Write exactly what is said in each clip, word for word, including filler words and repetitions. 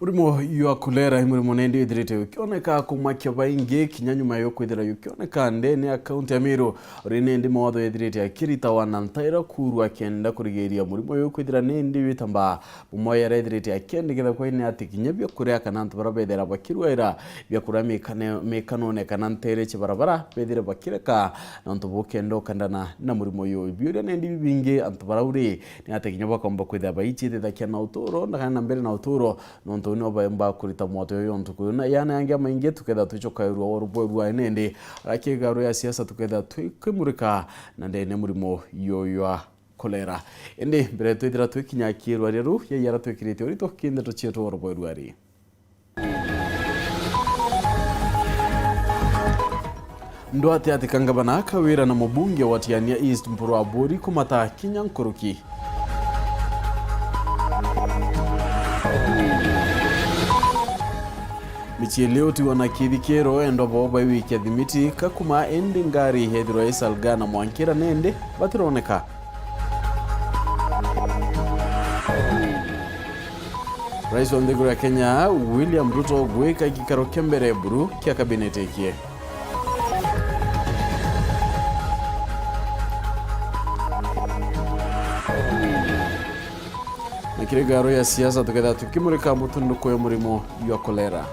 Murimo jwa kolera i murimo nindi withirite jukioneka kumakia baingi, kinya nyuma ya kwithira jukioneka ndene ya kaunti ya Meru, uri nindi mawatho yethirite akiritawa na ntaira kuurwa kenda kurigiria murimo uyu kwithira nindi witambaa. Bumwe yarethirite akiendegetha kwaine ati kinya biakuria kana antu baria bethira bakirwaira biakuria mikane-, mikanone kana ntere cia barabara bethire bakireka nontu bukenda ukandana na murimo uyu. Biuria nindi bibingi antu baria uri ni ati kinya bakomba kwithira baicitithakia na uturo, na kana na mbere na uturo, nontu ni baemba kurita mwato uyu ntuku uyu. Na yaani angi amaingi tuketha twicokairua urubwe rwa nindi, arakigaro ya siasa tuketha twikimurika na ndene murimo uyu jwa kolera. Indi mbere twithira twikinya kiirwa ria riu, yai ara twikirite urito ki ndeto cietu urubwe rwa ri. Ndwate ati ka ngavana Kawira na mubunge wa Tigania East Mpuru Aburi kumata kinya nkuruki. Michie liuti wana kithikiro endwa bo baiwikia thimiti Kakuma, indi ngari yethirwa isalga na mwankira nindi batironeka. Rais wa nthiguru ya Kenya, William Ruto, gwika gikaro kia mbere buru kia kabineti ikie. Na kiri ngaro ya siasa, tuketha tukimurika mutunduko ya murimo jwa kolera.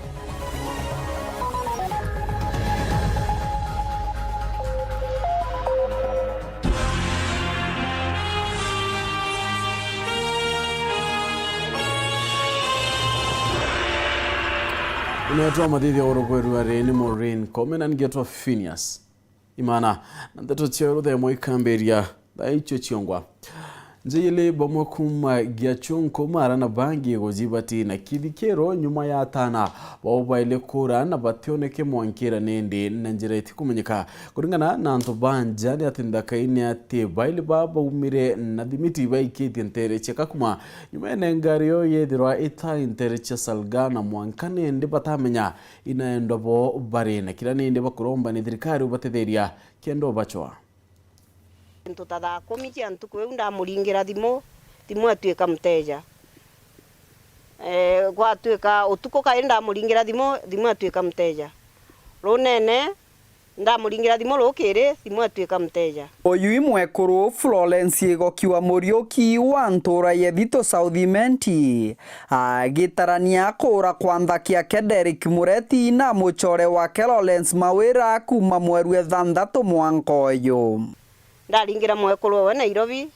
Unetwa mathithia urubwe rwa ri ni Maureen Kome na ningetwa Phineas Imana. Na ndeto cia ruthemo ikambiria thaa icio ciongwa. Njeyele bamwe kuma Giachunku, Mara na bangi gujibati na kithikiro nyuma ya atana bao baile kura na bationeke mwankira nindi na njira itikumenyeka. Kuringana na antu ba nja ni ati nthaka-ini ati baili ba baumire na thimiti baikitie ntere cia Kakuma, nyuma ene ngari yo yethirwa itai ntere cia Salga na mwanka nindi batamenya inaendwa bo bari na kira nindi bakuromba ni thirikari ubatetheria kenda ubacwa. Into ta thaa kumi cia ntuku iu ndamuringira thimu, thimu atuika muteja. Eh, gwatuika utuku kairi ndamuringira thimu, thimu atuika muteja. Runene, ndamuringira thimu rukiri, thimu atuika muteja. Uyu i mwekuru Florence Igoki wa Muriuki wa ntura ya Ethito South Imenti, agitarania kuura kwa nthaki yake Derrick Mureti na mucore wake Lawrence Mawira kuma mweru ethantatu mwanka uyu. Ndaringira mwekuru we Nairobi,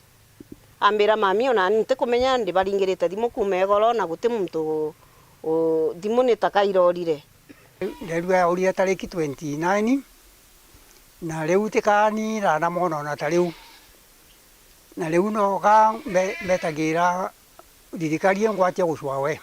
ambira, "Mami, ona ni ntikumenya, ndibaringirite thimu kuma igoro na guti muntu u-, thimu ni ta kairorire." Nderua yaurire tariki twenty nine, na riu tikani ranamwona ona ta riu. Na riu noka mbe-, mbetagira thirikari ingwatia gucwa we.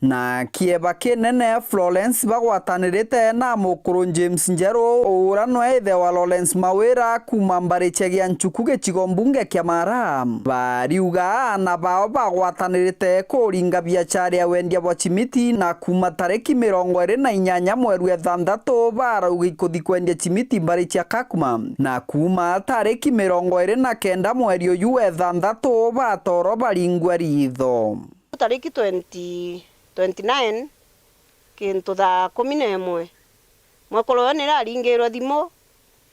Na kieba kinene, Florence bagwatanirite na mukuru James Njeru, ura nwe ithe wa Lawrence Mawira kuma mbari cia Gianchuku gicigo mbunge kia Mara. Bariuga aana bao bagwatanirite kuringa biachara ya wendia bwa chimiti, na kuma tariki mirongo iri na inyanya mweru ethantatu barauga ikuthi kwendia chimiti mbari cia Kakuma, na kuma tariki mirongo iri na kenda mweri uyu ethantatu batoro baringwa ritho. Tariki twenty, twenty nine, kintu thaa kumi na imwe, mwekuru uyu niraringirwe thimu,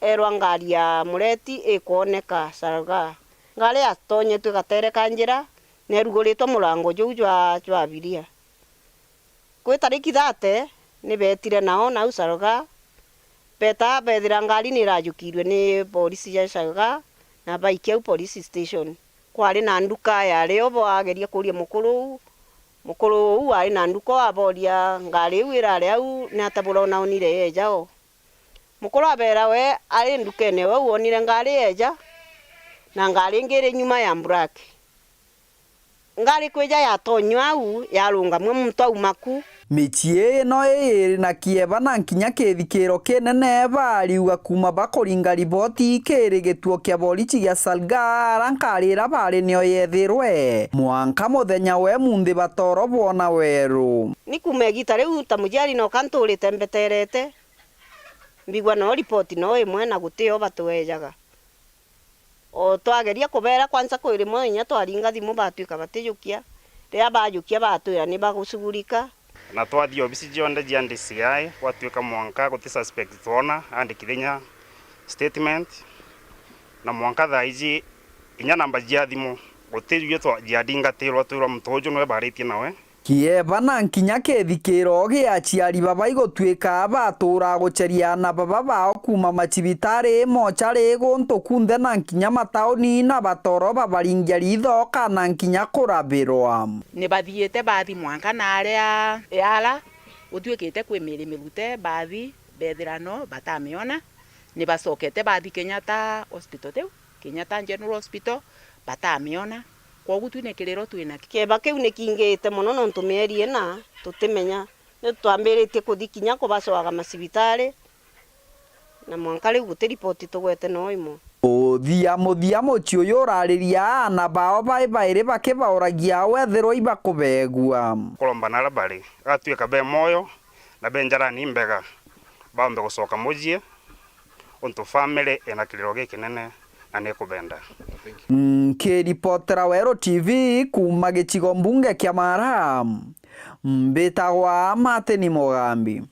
erwa ngari ya Mureti ikwoneka Salga. Ngari yatonyetwe gatere ka njira, neruguritwe murango juu jwa, jwa abiria. Kwi tariki thirty, ni beetire nao nau Salga, beeta beethira ngari ni irajukirue ni polisi ja Salga, na baikia au police station. Kwari na nduka yari o, baageria kuuria mukuru uu. Mukuru uu wari na nduka o, abooria, "Ngari iu irari au, ni ata buraona onire yeeja o?" Mukuru abeera we ari ndukene o au oonire ngari yeeja, na ngari ingi iri nyuma ya black. Ngari kwija yatonywa au, yarungamua muntu auma ku. Micii ino ii iri na kieba na nkinya kithikiro kinene, bariuga kuuma bakuringa riboti kiri gituo kia borichi gia Salga, ara ngari ira bari nio yethirwe. Mwanka muthenya we munthi batoro bwona weru. Ni kuuma igita riu ta muciari noka nturite mbeterete, mbigua no riboti no imwe na guti o batwejaga. O twageria kubeera kwanza kwi rimwe inya twaringa thimu batwika batijukia. Riria bajukia batwira ni bagucugurika. Na twathi obisi cionthe cia D C I, gwatuika mwanka guti suspect twona andikithinya statement, na mwanka thaa iji inya namba cia thimu guti jwi twa-, jiadingatirwa twirwa muntu uju niwe baritie nawe. Kieva na nkinya kithikiro gia aciari baba igutwika batuura guceria aana baba bao kuuma macibitari, mochari, guntu kunthe na nkinya matauni, na batoro babaringia ritho kana nkinya kurabirwa. Ni bathiite bathi mwanka na aria Yala, gutwikite kwi miri mirute, bathi bethira no batamiona. Ni bacokete bathi Kenyatta Hospital, tiu Kenyatta General Hospital, batamiona. Kwogu tu ni kiriro twina kio. Kieba kiu ni kingite mono, nontu mieri ina tutimenya. Ni twambiritie kuthi kinya kubacoaga macibitari, na mwanka riu guti ripoti tugwete no imwe. Muthia muthia, mucii uyu urariria aana bao bai bairi bakibauragia wethirwa ibakubegua. Kuromba na aria bari, agatwika be mwoyo na be njarani imbega, baombe gucoka mucii, untu family ina kiriro gikinene na nikubenda. Nkiripotera Weru T V kuuma gicigo mbunge kia Mara, mbitagwa Martin Mugambi.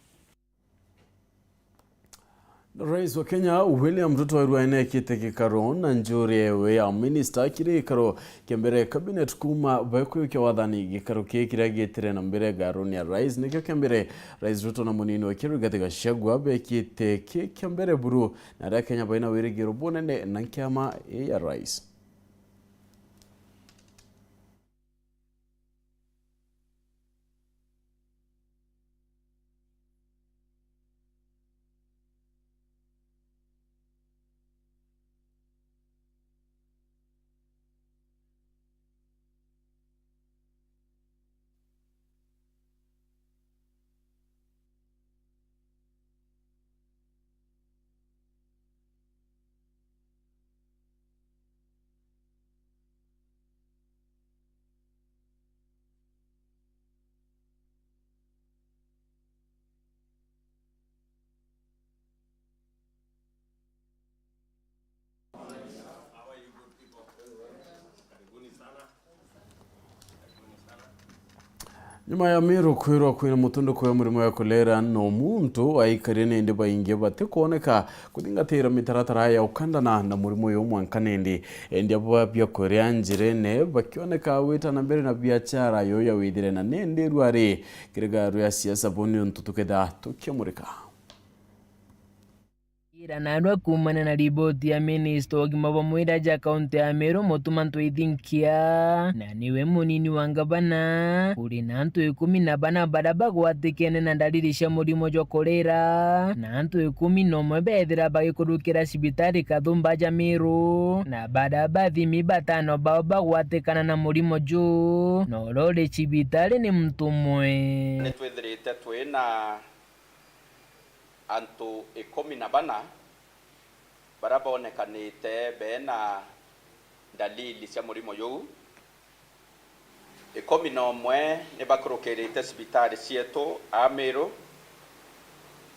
Rais wa Kenya William Ruto airwa enekite gikaro na njuri ewe ya minista kiri gikaro kia mbere cabinet kuuma baikuyukia wathani. Gikaro kii kiria gitire na mbere ngaruni ya rais nikio kia mbere Rais Ruto na munini wake Rigathi Gachagua bekite ki kia mbere buru, na aria Kenya baina wirigiro bunene na nkiama ii ya rais. Nyuma ya Meru kwirwa kwina mutunduko ya murimo ya kolera, no muntu aikarie nindi baingi batikwoneka kuthingatira mitaratara ya ukandana na murimo uyu mwanka nindi. Endi abo bia kuria njirene bakioneka wita na mbere na biachara yo ya withire na nindi rwari kiriga rwa siasa bo niuntu tuketha tukiamurika. Ira narua kuumania na riboti ya minista wa ugima bwa mwiri aja kaunti ya Meru, Mutuma Ntwithinkia, na niwe munini wa ngavana, kuri na antu ikumi na bana baria bagwatikene na ndariri cia murimo jwa kolera, na antu ikumi na umwe bethira bagikurukira cibitari kathumba ja Meru, na baria bathimi batano bao bagwatikana na murimo juu, na uria uri cibitari ni muntu umwe. Nitwithirite twina antu ikumi na bana baria boonekanite beena ndalili cia murimo juu. Ikumi na umwe ni bakurukirite cibitari cietu a Meru,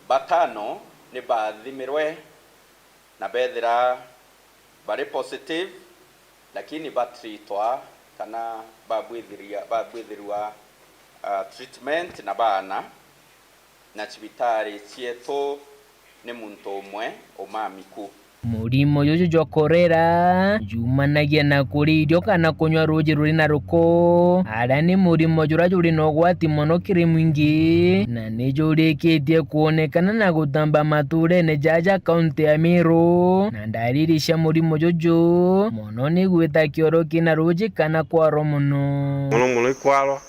batano ni baathimirwe na beethira bari positive, lakini batreatwa kana babwithiria-, babwithirua, ah, treatment na baana, na cibitari cietu ni muntu umwe umami ku. Murimo juju jwa kolera jumanagia na kuria irio kana kunywa ruuji ruri na ruko, aria ni murimo juria juri na ugwati mono kiri mwingi, na ni jurikitie kwonekana na gutamba maturene jaja kaunti ya Meru, na ndariri cia murimo juju mono ni gwita kioro kina ruuji kana kwarwa mono. Mono mono ikwarwa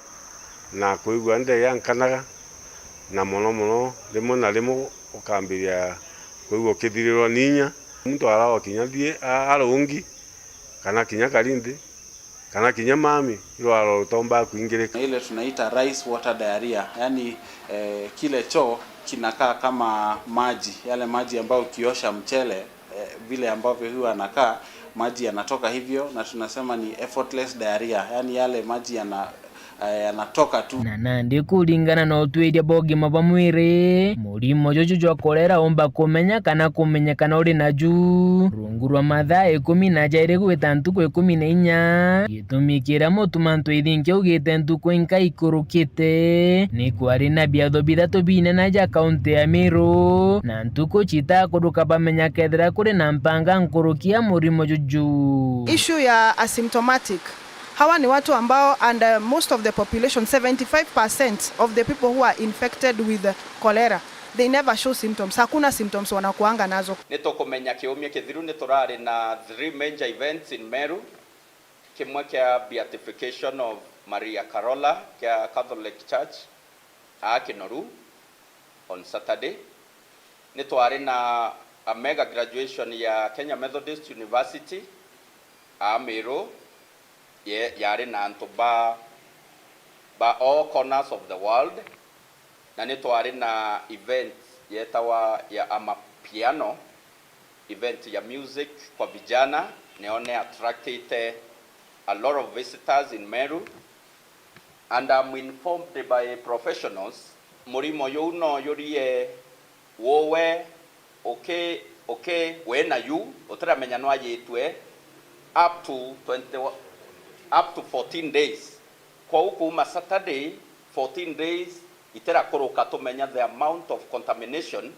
na kwigua ndegankanaga, na mono mono rimwe na rimwe ukambiria kwigua ukithirirwa ni inya. Muntu arawa kinya thie a-, arungi, kana kinya karinthi, kana kinya mami, irwaro rutomba kuingirika. Ile tunaita rice water diarrhea, yani, eh, kile choo kinakaa kama maji, yale maji ambayo ukiosha mchele, eh, vile ambavyo huwa anakaa, maji yanatoka hivyo, na tunasema ni effortless diarrhea, yani yale maji yana-, eh, anatoka tu. Na nandi kuringana na utwiria bwa ugima bwa mwiri, murimo juju jwa kolera umba kumenya kana kumenyekana uri naju rungu rwa mathaa ikumi na jairi gwita ntuku ikumi na inya. Gitumi kiria Mutuma Ntwithinki augite ntuku inka ikurukite, ni kwari na biatho bithatu binene ja kaunti ya Meru, na ntuku citakuruka bamenya kethira kuri na mpanga nkuruki ya murimo juju. Issue ya asymptomatic. Hawa ni watu ambao, and uh, most of the population, seventy-five percent of the people who are infected with cholera, they never show symptoms. Hakuna symptoms wanakuanga nazo. Ni tukumenya kiumia kithiru ni turari na three major events in Meru. Kimwe kia beatification of Maria Carola kia Catholic Church aa Kinoru on Saturday. Ni twari na a mega graduation ya Kenya Methodist University aa Meru, ye yari na antu ba, ba all corners of the world, na ni twari na event yetawa ya Amapiano, event ya music kwa vijana, nio ni attractite a lot of visitors in Meru, and I'm informed by professionals, murimo juu no jurie uwe uki, uki wina yu utiramenya nwajitwe up to twenty, up to fourteen days. Kwou kuuma Saturday, fourteen days itirakuruka tumenya the amount of contamination,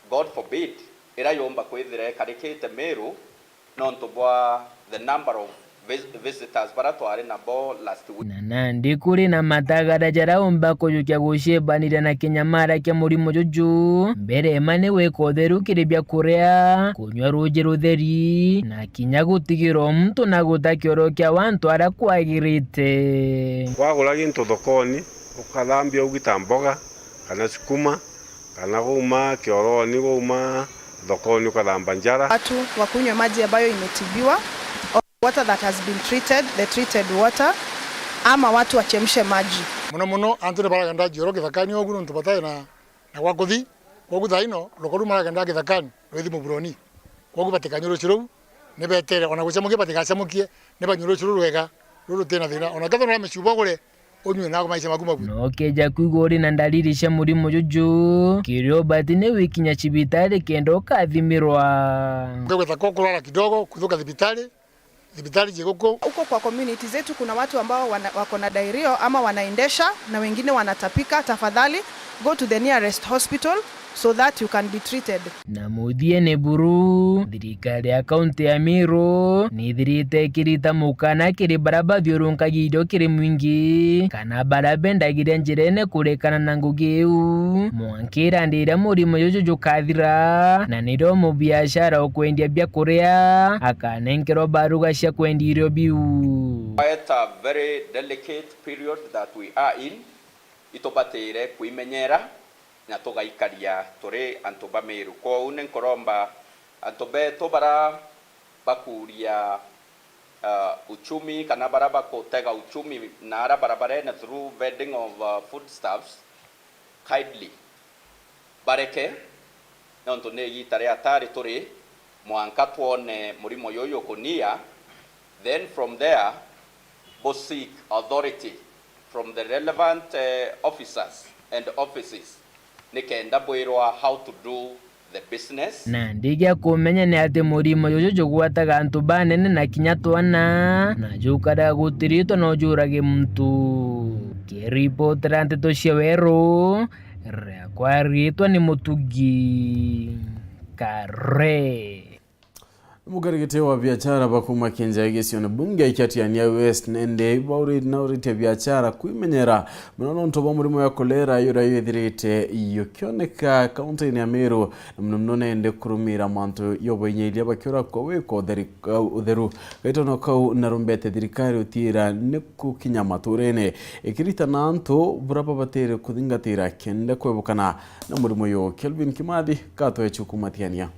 God forbid, ira yumba kwithira ikarikite Meru nontu bwa the number of vis-, visitors bara twari nabo last week. Na nandi kuri na matagara jaraumba kujukia gucibaniria na kinyamara kia murimo juju, mbere ma ni gwika utheru kiri bia kuria, kunyua ruuji rutheri, na kinya gutigira o muntu na guta kioro kia wantu aria kwagirite. Wagura gintu thokoni, ukathambia ugita mboga, kana sukuma, kana gwauma kioroni, gwauma thokoni ukathamba njara. Watu wakunywe maji ambayo imetibiwa, or water that has been treated, the treated water, ama watu wachemshe maji. Muno muno antu ni baragenda njioro githakani ogu nontu batai na, na gwa kuthi. Kwogu thaa ino rukoru maragenda githakani rwithi muburoni. Kwogu batikanywe rucio ruu, ni betere ona gucamukia batigacamukie, ni banywe rucio ruu rwega, ruu rutina thina. Ona kethira no micuba ugure, unywe nago maisha maku mabu. No keja kwigua uri na ndariri cia murimo juju, kiria ubati ni wikinya cibitari kenda ukathimirwa. Ukegweta ko kurwara kidogo, kuthuka thibitari, thibitari ji guku. Huko kwa community zetu kuna watu ambao wana, wako na diarrhea ama wanaendesha na wengine wanatapika, tafadhali go to the nearest hospital so that you can be treated. Na muthiene buru, thirikari ya kaunti ya Meru nithirite ikirita mukana kiri bara bathiurunkagia irio kiri mwingi kana bara bendagiria njirene kurekana na ngugi iu, mwanka irandi iria murimo juju jukathira, na nirio mubiashara ukwendia biakuria akanenkerwa baruga cia kwendia irio biu. Quite a very delicate period that we are in. Itubatire kwimenyera na tugaikaria turi antu ba Meru. Kwou ni nkuromba antu betu bara bakuria, uh, uchumi kana bara bakutega uchumi na ara barabarene through vending of, uh, foodstuffs, kindly bareke, nontu ni igita ria atari turi, mwanka twone murimo juju ukunia, then from there, bu seek authority from the relevant, eh, officers and offices, nikenda bwirwa how to do the business. Nandi gia kumenya ni ati murimo juju jugwataga antu banene na kinya twana, na jukaraga gutiritwa no jurage muntu. Kiripotera nteto cia Weru, riakwa riitwa ni Mutugi Kare. Mukarigite wa biachara ba kuuma Kienjagi gicione bunge kia Tiania West nende bauri-, nauritie biachara kwimenyera mono nontu bwa murimo ya kolera yuria yithirite yukioneka kaunti-ini ya Meru, na muno muno nende kurumira mantu yoboinyiria bakiura kwa wiko utheri-, utheru. Gaitono kau narumbete thirikari utiira ni kukinya maturene ikiritana antu bura babatire kuthingatira kenda kwebukana na murimo uyu. Kelvin Kimathi katwechu kuuma Tiania.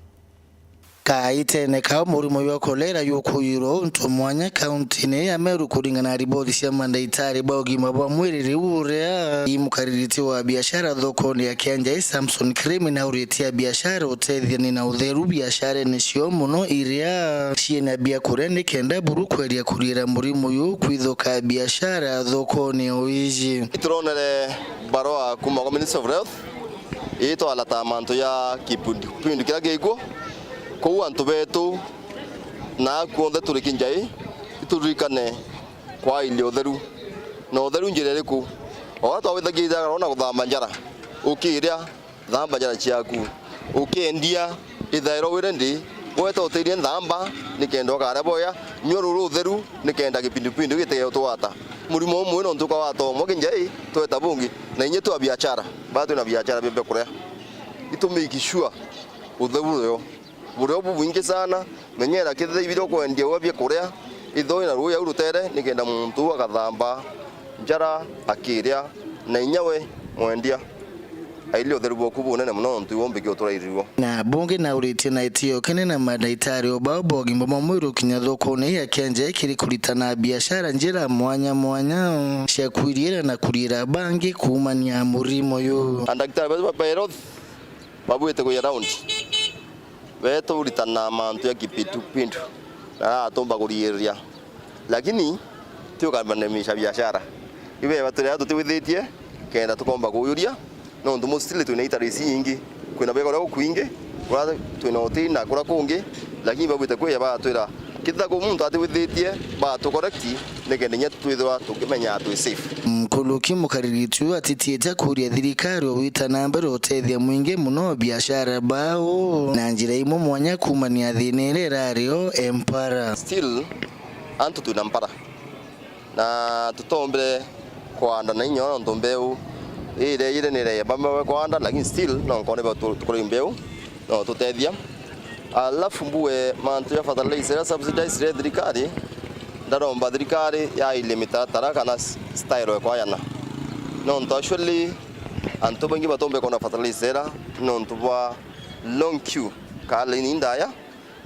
Kaitene kau murimo jwa kolera jukuirwa untu mwanya kaunti-ini ya Meru, kuringana na riboti cia mandagitari ba ugima bwa mwiri, riu uria i mukaririti wa biashara thokone ya Kianjai, Samson Kirimi, nauritie abiashara utethia ni na utheru biasharene ciao, muno iria ciina biakuria, nikenda buru kweria kuriira murimo uyu kwithuka biashara thokone o iji. Ituronere barua kuuma kwa Ministry of Health itwalata mantu ja kipindupindu kiria gikuo kuu antu betu na akuonthe turi Kianjai, ituririkane kwailia utheru. Na utheru njira iriku? O uria twawithagia ithagara na kuthamba njara, ukiria, thamba njara ciaku. Ukiendia, ithaira wire ndi, weta utirie nthamba, nikenda ukaria boya, nyua ruru utheru, nikenda kipindupindu gitige gutwata. Murimo umwe nontu ukawata umwe Kianjai, tweta bungi, na inya tu abiashara, baa twina biashara bia biakuria. Itu make sure utheru urio, burio bubwingi sana. Menyera kethira ibiro kwendia uwe biakuria, itho ina ruuya uru rutere, nikenda muntu uu agathamba njara akiria, na inya we mwendia airie utheru bwaku bunene mono, nontu iwe umbiki uturairiruo. Na bungi nauritie na itio kinene mandaitari o bao ba ugima bwa mwiri kinya thokone ya Kianjai kiri kuritana biashara njira mwanya mwanya cia kwiriira na kuriira bangi kuumania murimo uyu. Andaktari betu ba health babwite kuya round, betu uritana mantu ya kipindupindu na atumba kuriiriria, lakini ti ukabanamisha biashara. Ibeba turia tutiwithitie kenda tukomba kuujuria, nontu mostly twina itari ici nyingi, kwina bega uria gukwingi, kuria twina uti na kuria kungi, lakini babwite kwiya batwira, kethira ku muntu atiwithitie, batu correct, nikenda inya twithirwa tukimenya twi safe. Nkuruki mukaririti uu atitiite kuuria thirikari o gwita na mbere utethia mwingi mono biashara bao na njira imwe mwanya kuumania thina iria irari o mpara. Still, antu twina mpara. Na tutombire kwanda na inya nontu mbeu iria iri ni iria bamwe kwanda, lakini still no nkone ba tu-, tukore mbeu, no tutethia. Alafu mbue mantu ya fertilizer iria subsidized iria thirikari, ndaromba thirikari yairie mitaratara kana s-, style ekwayana. Nontu actually antu baingi batombe kwona fertilizer iria nontu bwa long queue, ka line indaya,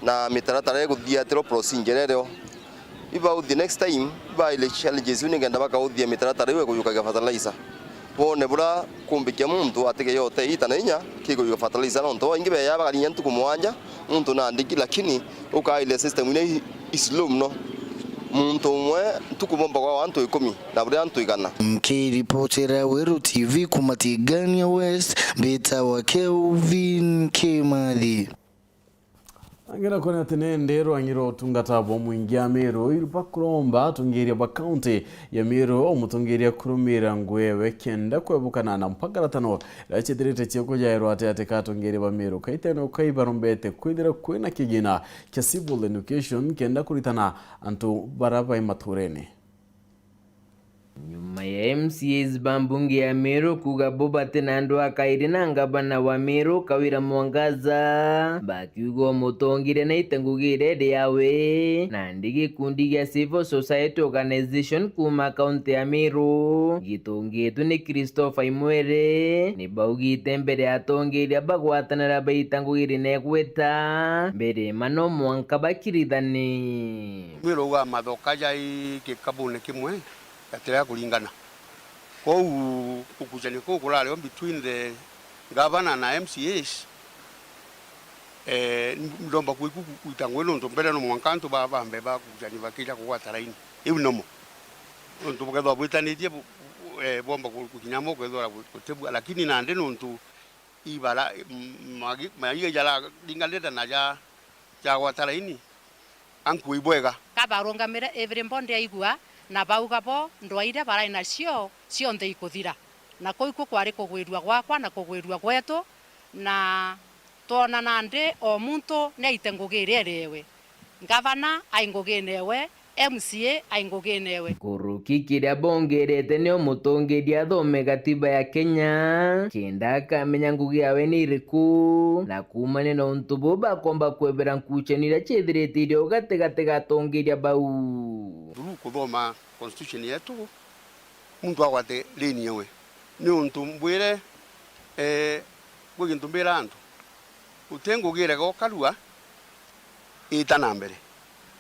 na mitaratara iguthiatirwa procedure irio. Ibauthie next time, ibairie challenges iu nikenda bakauthia mitaratara iu ikujukagia fertilizer. Bone buria kumbikia muntu atige yote ita na inya kikujuka fertilizer, nontu baingi beya bakarinya ntuku mwanja muntu nandiki, lakini ukairia system ina i, i slow mono. Muntu umwe ntuku bomba kwa antu ikumi na buria antu igana. Nkiripotera Weru T V kuma Tigania West, mbitawa Kelvin Kimathi. Angera kwona ati nende rwangi rwa utungata bwa mwingi ya Meru iru bakuromba atongeria ba kaunti ya Meru umutongeria kurumira ngugi ewe kenda kwebukana na mpakaratano iria ciithirite cia kujairwa ati ati ka atongeria ba Meru kaitene ukai barombete kwithira kwina kigina kia civil education kenda kuritana antu bara bai maturene. Nyuma ya M C As ba mbunge ya Meru kuuga bo bati na andu a kairi na ngavana wa Meru Kawira Mwangaza, bakiuga umutongeria naite ngugi iria iri yawe, nandi gikundi gia Civil Society Organization kuuma kaunti ya Meru gitungitwe ni Christopher Imwere, ni baugite mbere ya atongeria bagwatanira baita ngugi iri na igweta mbere ma no mwanka bakirithane. Meru uga mathoka jai gikabune kimwe, gatirega kuringana. Kwou gukucania kuu kurari o between the governor na M C As, eh, ndomba kwiku gwita ngugi nontu mbere no mwanka antu ba, bambe bakucania bakija kugwata raini. Iu nomo. Nontu bukethirwa bwitanitie bu-, bu-, eh, bomba ku-, gukinya mo ukethirwa bu-, gutibua, lakini nandi nontu ibara, m-, magi-, maiga jararinganite na ja, jagwata raini, ankuo ibwega. Kabarungamire everybody aigua, na bauga bo ndwaa iria barai nacio cionthe ikuthira. Na kuu ikuo kwari kugwirua gwakwa na kugwirua gwetu, na twona nandi o muntu niaite ngugi iria iri ewe. Ngavana ai ngugine ewe, M C A ai ngugine ewe. Nkuruki kiria bongerete nio mutongeria athome gatiba ya Kenya, kenda akamenya ngugi yawe ni iriku, na kuumania na untu buu bakomba kwebera nkuchanio iria ciithirite iri o gatigati ga atongeria bau. Through kuthoma constitution yetu, muntu agwate lane ewe. Niuntu mbwire, eh, gwi gintu mbira antu, uti ngugi irega ukarua, ita na mbere.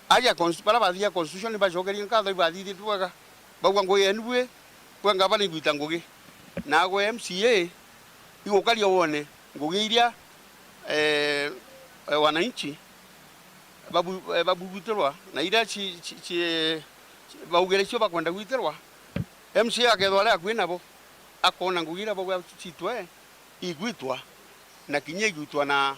Aja cons-, baria bathiria constitution ni bacokerie nkatho, ibathithitue bwega. Bauga ngugi yenu bwi, bwa ngavana igwita ngugi. Naagwe M C A igukaria wone ngugi iria, eh, eh, wananchi babu-, eh, babugwiterwa na iria ci-, ci-, ci-, baugire cio bakwenda gwiterwa. M C A akethwa ari akui nabo, akona ngugi iria bauga citwe igwitwa, na kinya igwitwa na,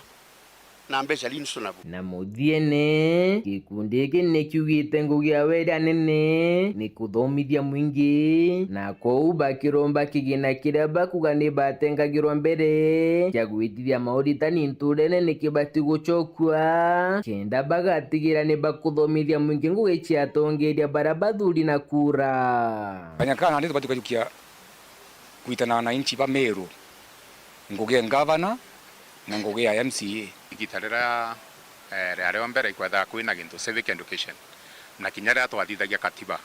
na mbeca iria insu nabo. Na muthiene, gikundi giki ni kiugite ngugi ya weri anene ni kuthomithia mwingi, na kwou bakiromba kigina kiria bakuga ni batengagirwa mbere kia gwitithia mauritani nturene ni kibati gucokua, kenda bagatigira ni bakuthomithia mwingi ngugi cia atongeria baria bathuri na kura. Kanya kana ni tubati kujukia kwitana na wananchi ba Meru, ngugi ya ngavana na ngugi ya M C A. Igita riria, eh, riario mbere ikwethaga kwina gintu civic education, na kinya riria twathithagia katiba,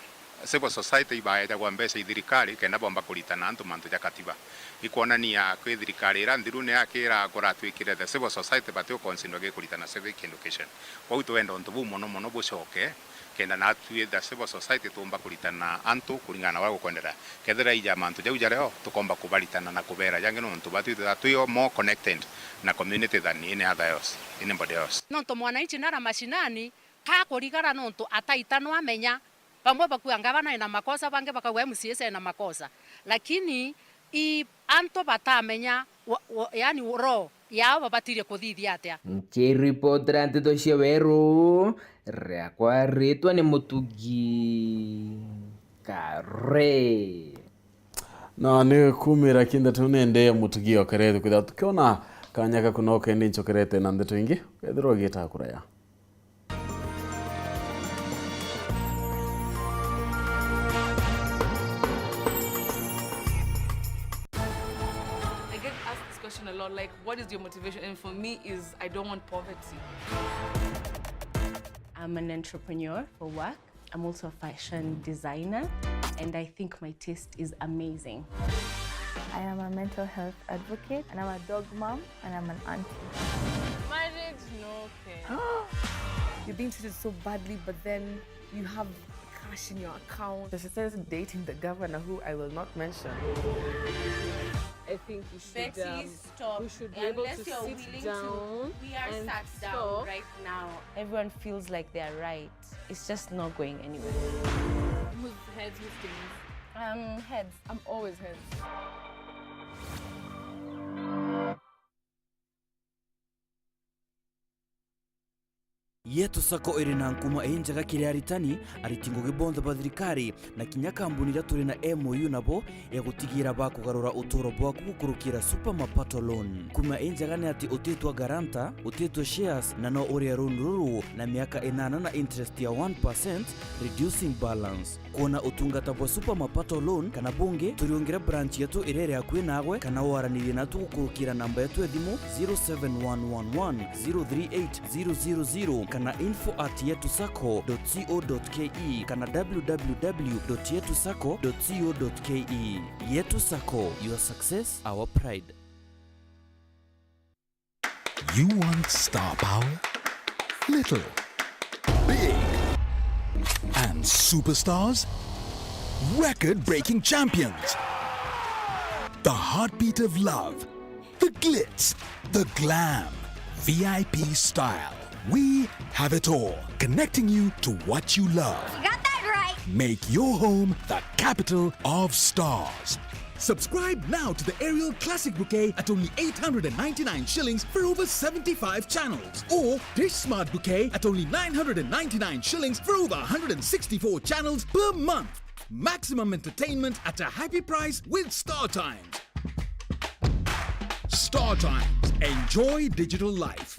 civil society ibaejagwa mbeca i thirikari kenda bomba kuritana antu mantu ja katiba. Ikwonania kwi thirikari iria nthiru ni yakira kuratwikire the civil society bati uconsider gi kuritana civic education. Kwou twenda untu buu mono mono bucoke, kenda natwi the civil society tuumba kuritana antu kuringana na uria gukwendera. Kethira ija mantu jau jario, tukomba kubaritana na kubera jangi, nontu batwi twithagirwa twi more connected na community than any other else, anybody else. Nontu mwananchi nara mashinani, kakurigara nontu ataitanwa amenya. Bamwe bakuga ngavana ena makosa, bangi bakauga M C As ena makosa. Lakini i antu batamenya wa, wa, yani roho yao babatirie kuthithia atia. Nkiripotera nteto cia Weru, riakwa ritwa ni Mutugi Kare. Na ni kumira ki ndeto nende ya Mutugi okerete kwithirwa tukiona kanya ga kunoka indi ncokerete na ndeto ingi, ukethirwa ugiita kuraya. I get asked this question a lot, like, "What is your motivation?" And for me is, I don't want poverty. I'm an entrepreneur for work. I'm also a fashion designer, and I think my taste is amazing. I am a mental health advocate, and I'm a dog mom, and I'm an auntie. Marriage, no care. You're being treated so badly, but then you have cash in your account. She says dating the governor, who I will not mention. I think you should, Betty, um, stop. We should be able to sit down and talk. Unless you're willing to, we are sat down right now. Everyone feels like they're right. It's just not going anywhere. Whose heads, whose things? Um, heads. I'm always heads. Yetu Sacco iri na nkuma injega kiri aritani, ariti ngugi bonthe ba thirikari, na kinya kambuni iria turi na M O U nabo ya gutigira bakugarura uturo bwaku gukurukira Super Mapato Loan. Nkuma injega ni ati utitwa guarantor, utitwa shares, na no urie loan ruru na miaka inana na interest ya one percent, reducing balance. Kwona utungata bwa Super Mapato Loan kana bungi, turiungire branch yetu iria iri akui naagwe, kana waranirie natu gukurukira namba yetu ya thimu zero seven one one one zero three eight zero zero zero kana info at yetu sacco dot co dot ke kana w w w dot yetu sacco dot co dot ke. Yetu Sacco, your success, our pride. You want star power? Little, big, and superstars? Record-breaking champions. The heartbeat of love. The glitz. The glam. V I P style. We have it all, connecting you to what you love. You got that right. Make your home the capital of stars. Subscribe now to the Aerial Classic Bouquet at only eight hundred and ninety-nine shillings for over seventy-five channels, or Dish Smart Bouquet at only nine hundred and ninety-nine shillings for over one hundred and sixty-four channels per month. Maximum entertainment at a happy price with StarTimes. StarTimes. Enjoy digital life.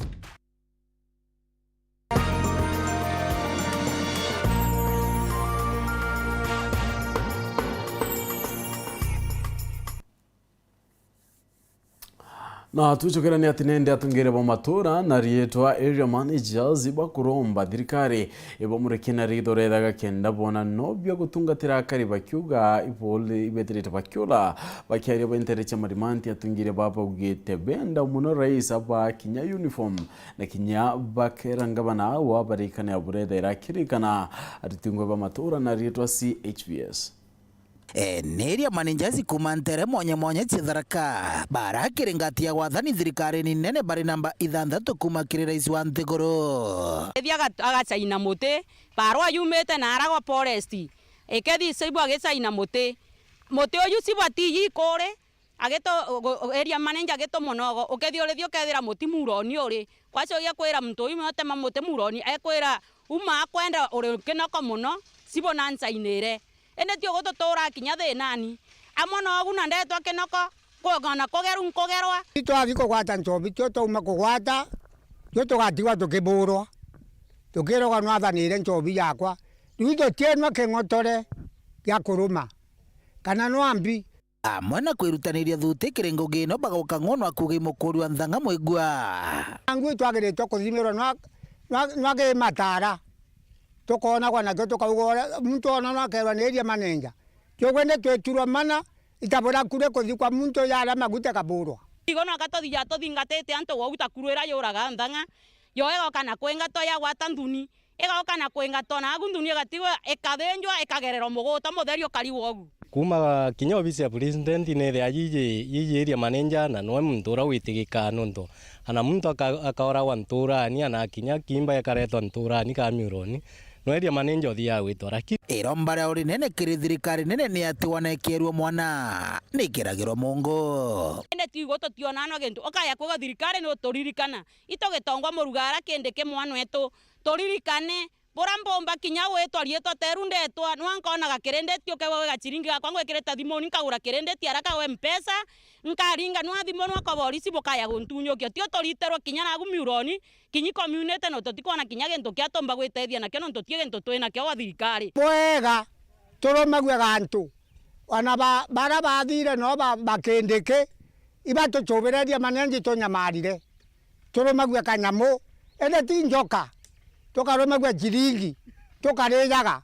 Na tucokera ni ati nende atungire ba matura na riitwa area managers bakuromba thirikari ibamurekie na ritho rethaga kenda bona no bia gutungatira akari bakiuga ibole ibeterete bakiura. Bakiaria ba intere cia marimanti atungire babaugite benda muno rais aba kinya uniform na kinya bakera ngabana awa barikane aburethaira akirikana atutungwe ba matura na riitwa C H V S. Ene area managers kuma ntere mwanya mwanya cia Tharaka barakiringati ya wathani thirikarine nene bari namba ithanthatu kuma kiri rais wa nthiguru. Ethi aga-, agacaina muti, barua yumite na aragwa forest. Ekethi saibu agicaina muti. Muti uyu sibati yikuri, agito-, area manager agitumunogo. Ukethi urithia ukethira muti muroni uri. Kwacokia kwira muntu uyu, "Tema muti muroni," ekwira, "Uma akwenda uri kinoko muno, sibo na ncainire." Indi ti ugu tuturaa kinya thinani. Amwe nogu na ndetwa kinoko, kugana kugeru nkugerwa. Itwathi kugwata nchobi, tio twauma kugwata, tio tugatigwa tukiburwa. Tukirwa nwathaniire nchobi yakwa. Riu tutienwa king'otore gia kuruma, kana nwambi. Amwe na kwirutaniria thuti kiri ngugi ino, bagauka ng'ono akuuga i mukuri wa nthang'a mwigua. Nangu itwagiritwe kuthimirwa nwa, nwa, nwa gimatara. Tukoonagwa nakio, tukauga uria muntu ona nwakerwa ni area manager. Kiugu indi twiturwa mana, itabura kuri kuthikwa muntu jaria maguta gaburwa. Igo nwa gatothija tuthingatite antu gwau ta kuru iria yuraga nthang'a, yo igoka na kwingatwa yagwata nthuni. Igauka na kwingatwa, naagu nthuni igatigwa ikathinjwa, ikagererwa muguta mutheri ukarigwa ugu. Kuuma kinya obisi ya president nithia yiji, yiji area manager, na nwe muntu uria witigikaa, nontu ana muntu aka-, akaoragwa nturani, ana kinya kimba ikaretwa nturani ka miuroni, nwe area manager uthiaga gwitwa raki. Iromba ria urinene kiri thirikari nene ni ati wanekerua mwana ni kiragirwa mungu. Indi tigo tutionana gintu, ukaya kuga thirikari ni uturirikana. Itugitongwa murugara kindi ki mwana wetu, turirikane, bura mbumba kinya gwitwa riitwa teru ndetwa, nwa nkonaga kirindeti ukegwa gwi gachiringi gakwa ngwikirite thimuni, nkagura kirindeti araka gwe Mpesa, nkaringa nwa thimu nwa kwa borisi bukaya guntunyukia. Tio turiterwe kinya nagu miuroni, kinyi community no tutikwona kinya gintu kia tumba gwitethia nakio nontu ti gintu twinakio gwa thirikari. Bwega, turumagua gantu, ona ba-, bara bathire no ba-, bakindiki, ibatuchubireria manenji tunyamarire. Turumagua kanyamu, indi ti njoka, tukarumagua chiringi, tukarijaga,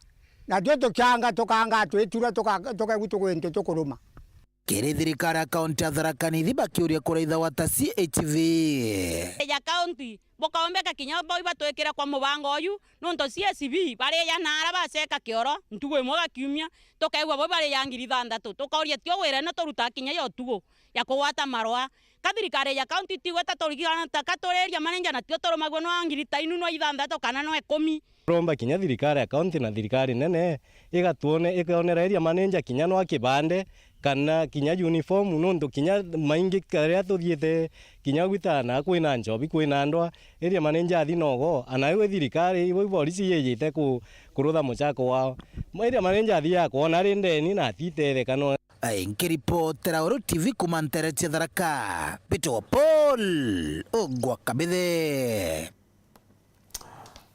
natio tukianga, tukanga twitura, tuka-, tukegua tugintu tukuruma. Kiri thirikari ya kaunti ya Tharaka Nithi bakiuria kuraithagwa ta C H V. Ya kaunti, bukaumbika kinya bo ibatwikire kwa mubango uyu, nontu C S V bariya na ara baceka kioro ntugu imwe ga kiumia, tukaigua bo bariya ngiri ithanthatu, tukauria tio wira ino turutaga kinya ya utugu ya kugwata marua. Ka thirikari ya kaunti itigweta turigana ta ka turi area manager, natio turumagua nwa ngiri ta inu nwa ithanthatu kana nwa ikumi. Turomba kinya thirikari ya kaunti na thirikari nene igatwone-, ikonera area manager kinya nwa kibande kana kinya uniform, nontu kinya maingi karia tuthiite kinya gwita na kwina nchobi, kwina ndwa, area manager athi nogo, ana iwe thirikari, iwe borisi yijite ku-, kurutha muchako wao. Area manager athiaga kwona ari ndeni na atitetheka no. Ai, nkiripotera Uru T V kuma ntere cia Tharaka, mbitagwa Paul Ogwa Kabithe.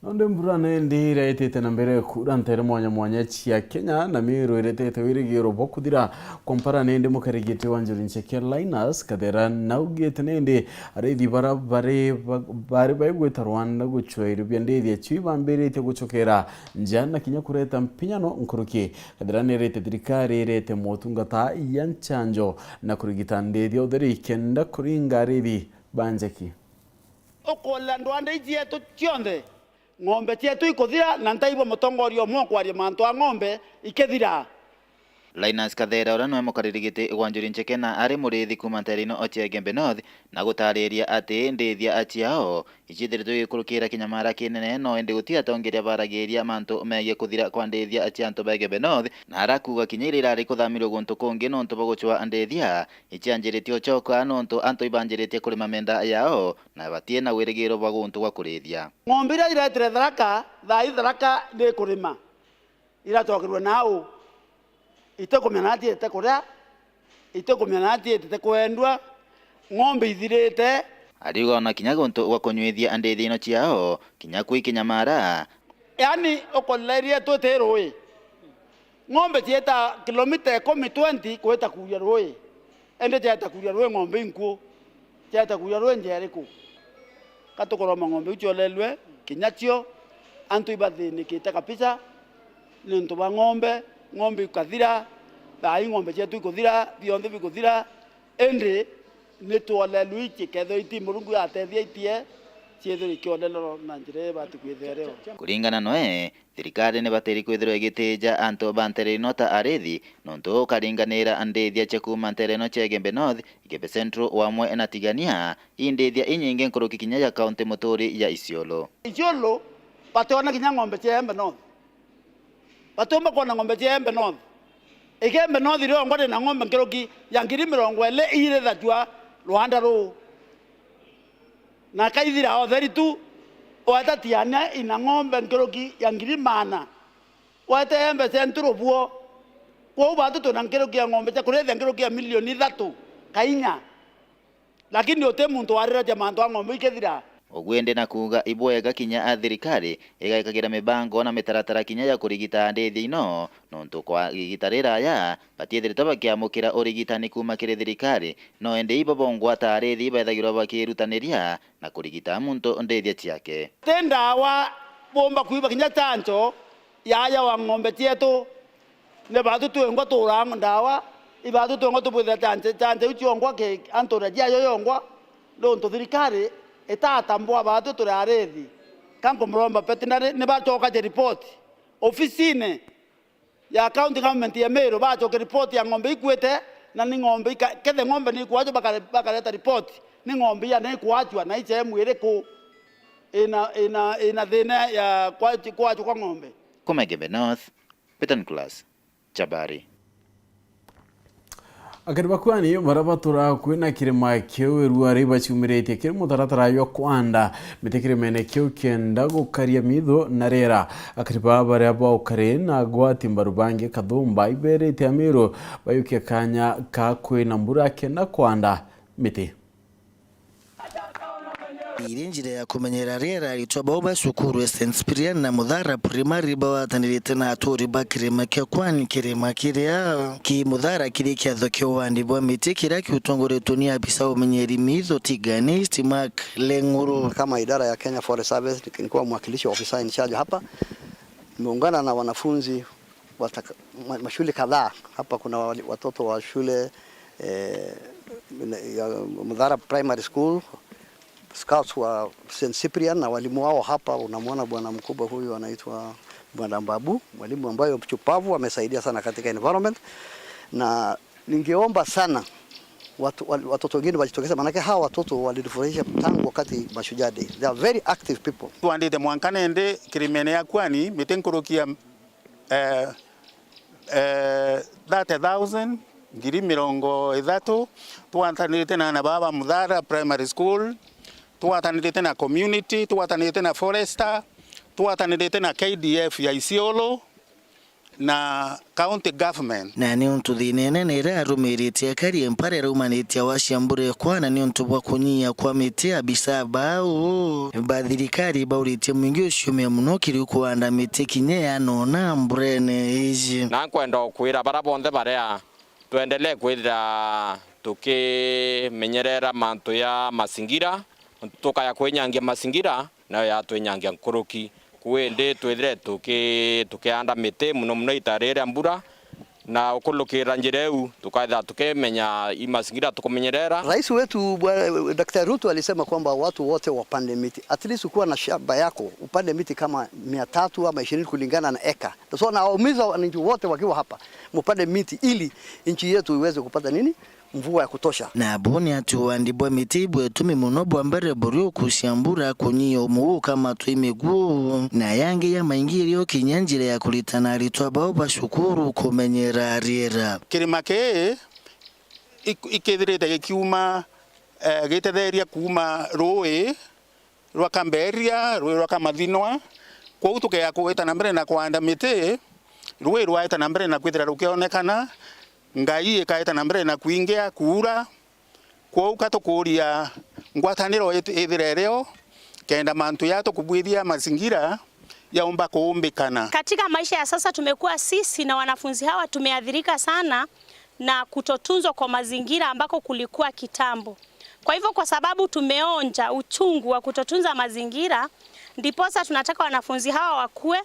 Nonde mbura nendi iraitite na mbere kuura ntere mwanya mwanya cia Kenya, na Meru iretete wirigiro bwa kuthira kwa mpara nendi mukarigiti wa Njuri Ncheke Linus Kathera naugite nendi arithi bara bari ba-, bari baigwita Rwanda gucwa irio bia ndithi acio ibambiritie gucokera nja na kinya kureta mpinyano nkuruki. Kathira nirite thirikari irete motungata ya nchanjo na kurigita ndithi utheri kenda kuringa arithi ba njeki. Ukolela ndwande iji cietu cionthe, ng'ombe cietu ikuthira, na ntaigua mutongoria umwe ukwaria mantu a ng'ombe ikithira. Linus Kathera, uria niwe mukariri giti gwa Njuri Ncheke na ari murithi kuuma ntere ino cia Igembe North, na gutariria ati ndithia ciao iciithiritwe igikurukira kinyamara kinene, no indi guti atongeria baragiria mantu megie kuthira kwa ndithia cia antu ba Igembe North, na arakuuga kinya iria irari kuthamirua guntu kungi nontu bwa gucwa ndithia, icianjiritie ucoka nontu antu ibanjiritie kurima menda yao na batina wirigiro bwa guntu gwa kurithia. Ng'ombe iria iretire Tharaka, thaa ii Tharaka ni kurima, iracokerua nau, itikumenya na atiite kuria, itikumenya na atiite kwendua, ng'ombe ithirite. Ariuga ona kinya guntu gwa kunyuithia ndithi ino ciao, kinya kwi kinyamara. Yaani, ukolerie twiti rui. Ng'ombe cieta kilomita ikumi, twenty kwita kuria rui. Indi cieta kuria rui ng'ombe inkuu. Yata kuuria rwi njia iriku? Ka tukuroma ng'ombe iu ciolelwe kinya cio, antu ibathinikite kabisa niuntu bwa ng'ombe, ng'ombe ikathira, thaa ii ng'ombe cietu ikuthira, bionthe bikuthira, indi ni twolelwe ici, kethirwa iti Murungu atethia itie, ciithirwe ikiolelwa na njira ibati kwithirwa irio. Kuringana noe, thirikari ni batiri kwithirwa igitija antu ba ntere ino ta arithi, nontu ukaringanira ndithia cia kuuma ntere ino cia Igembe North, Igembe Central, wamwe na Tigania, i ndithia inyingi nkuruki kinya ya kaunti muturi ya Isiolo. Isiolo bationa kinya ng'ombe cia Igembe North. Batiumba kwona ng'ombe cia Igembe North. Igembe North riongwa rina ng'ombe nkuruki ya ngiri mirongo iri irithagua rwanda ruu. Na kaithira o theri tu, weta Tigania ina ng'ombe nkuruki ya ngiri maana. Weta Igembe Central buo. Kwou batu twina nkuruki ya ng'ombe cia kurithia nkuruki ya milioni ithatu ka inya. Lakini uti muntu wariragia mantu a ng'ombe ikithira. Uguo indi na kuuga ibwega kinya a thirikari igaikagira mibango na mitaratara kinya ya kurigita ndithia ino, nontu kwa igita riraya batiithiritwe bakiamukira urigitani kuuma kiri thirikari, no indi ibo bongwa ta arithi baithagirwa bakirutaniria na kurigita muntu ndithia ciake. Ti ndawa bumba kwiba kinya chanjo yaya wa ng'ombe cietu. Ni batu twengwa turaa ndawa, ibatu twengwa tubwithira chanjo, chanjo iu ciongwa ki antu na ciayo yongwa, nontu thirikari itatambua batu turi arithi. Ka nkumuromba veterinary ni bacokaje report ofisine ya county government ya Meru, bacoke report ya ng'ombe ikuite, na ni ng'ombe ika-, kethe ng'ombe ni ikwachwa, bakare-, bakareta report ni ng'ombe ya ni ikwachwa na ichemu iriku ina, ina, ina thina ya kwa-, kwachwa kwa ng'ombe. Kuma Igembe North, Peter Nicholas, Chabari. Akari bakwani baria baturaga akui na kirima kiu irua riu baciumiritie kiri mutaratara jwa kwanda miti kirimene kiu kenda gukaria mitho na riera. Akari baa baria baukari na agwati mbaru bangi kathumba iberite Amiru bayukia kanya ka kwina mbura kenda kwanda miti. Iri njira ya kumenyera riera aritwa bau ba cukuru ya Saint Cyprian na Muthara Primary bagwatanirite na aturi ba kirima kia Kwani, kirima kiria ki Muthara kiri kiatho kia uwandi bwa miti kiria kiutongoretwe ni abisa umenyeri mitho Tigania East Mark Leng'uru. Kama idara ya Kenya Forest Service, nikiwa mwakilishi wa officer in charge hapa, nimeungana na wanafunzi wataka-, ma-, mashule kadhaa. Hapa kuna wali-, watoto wa shule, eh, ya Muthara Primary School, scouts wa Saint Cyprian na walimu wao hapa. Unamwona bwana mkubwa huyu anaitwa Bwana Mbabu, mwalimu ambaye shupavu, amesaidia sana katika environment, na ningeomba sana watu, wa-, watoto wengine wajitokeze, maanake hawa watoto walinifurahisha tangu wakati Mashujaa Day. They are very active people. Twandite mwanka nende kirimene ya Kwani miti nkuruki ya eh, eh, thirty thousand, ngiri mirongo ithatu, twatanirite na ana baba Muthara Primary School, twatanirite na community, twatanirite na forester, twatanirite na K D F ya Isiolo na county government. Na niuntu thina inene iria arumirite akari mpara iraumanitie wa cia mbura ikwana niuntu bwa kunyia kwa miti, abisa bau ba thirikari bauritie mwingi uciumia muno kiri kuanda miti kinya yanona mburene iji. Na nkwenda ukwira bara bonthe baria twendelee kwithira tukimenyerera mantu ya masingira, tukaya kwinyangia masingira, nayo yatwinyangia nkuruki. Ku indi twithire tuki-, tukianda miti, muno muno ita riria mbura, na ukulukira njira iu, tukaithira tukimenya i masingira tukumenyerera. Rais wetu bwa-, Daktari Ruto alisema kwamba watu wote wapande miti. At least ukiwa na shamba yako, upande miti kama mia tatu ama ishirini kulingana na eka. So, nawaumiza wananchi wote wakiwa hapa, mupande miti ili nchi yetu iweze kupata nini? Mvua ya kutosha. Nabo ni ati uandi bwa miti bwetumi muno bwa mbere buri ukucia mbura kunyia umuguka matwi miguu, na yangi ya maingi irio kinya njira ya kuritana aritwa bao ba cukuru kumenyera riera. Kirima kii ik-, ikithirite gikiuma, eh, gitetheria kuuma rui rwa Kamberia, rui rwa Kamathinwa. Kwou tukea kuita na mbere na kwanda miti, rui rwaita na mbere na kwithira rukionekana, ngai ikaita na mbere na kwingia, kuura. Kwou ka tukuria ngwataniro it-, ithire irio, kenda mantu ya tukubwithia mazingira yaumba kuumbikana. Katika maisha ya sasa tumekuwa sisi na wanafunzi hawa tumeathirika sana na kutotunzwa kwa mazingira ambako kulikuwa kitambo. Kwa hivyo, kwa sababu tumeonja uchungu wa kutotunza mazingira, ndiposa tunataka wanafunzi hawa wakue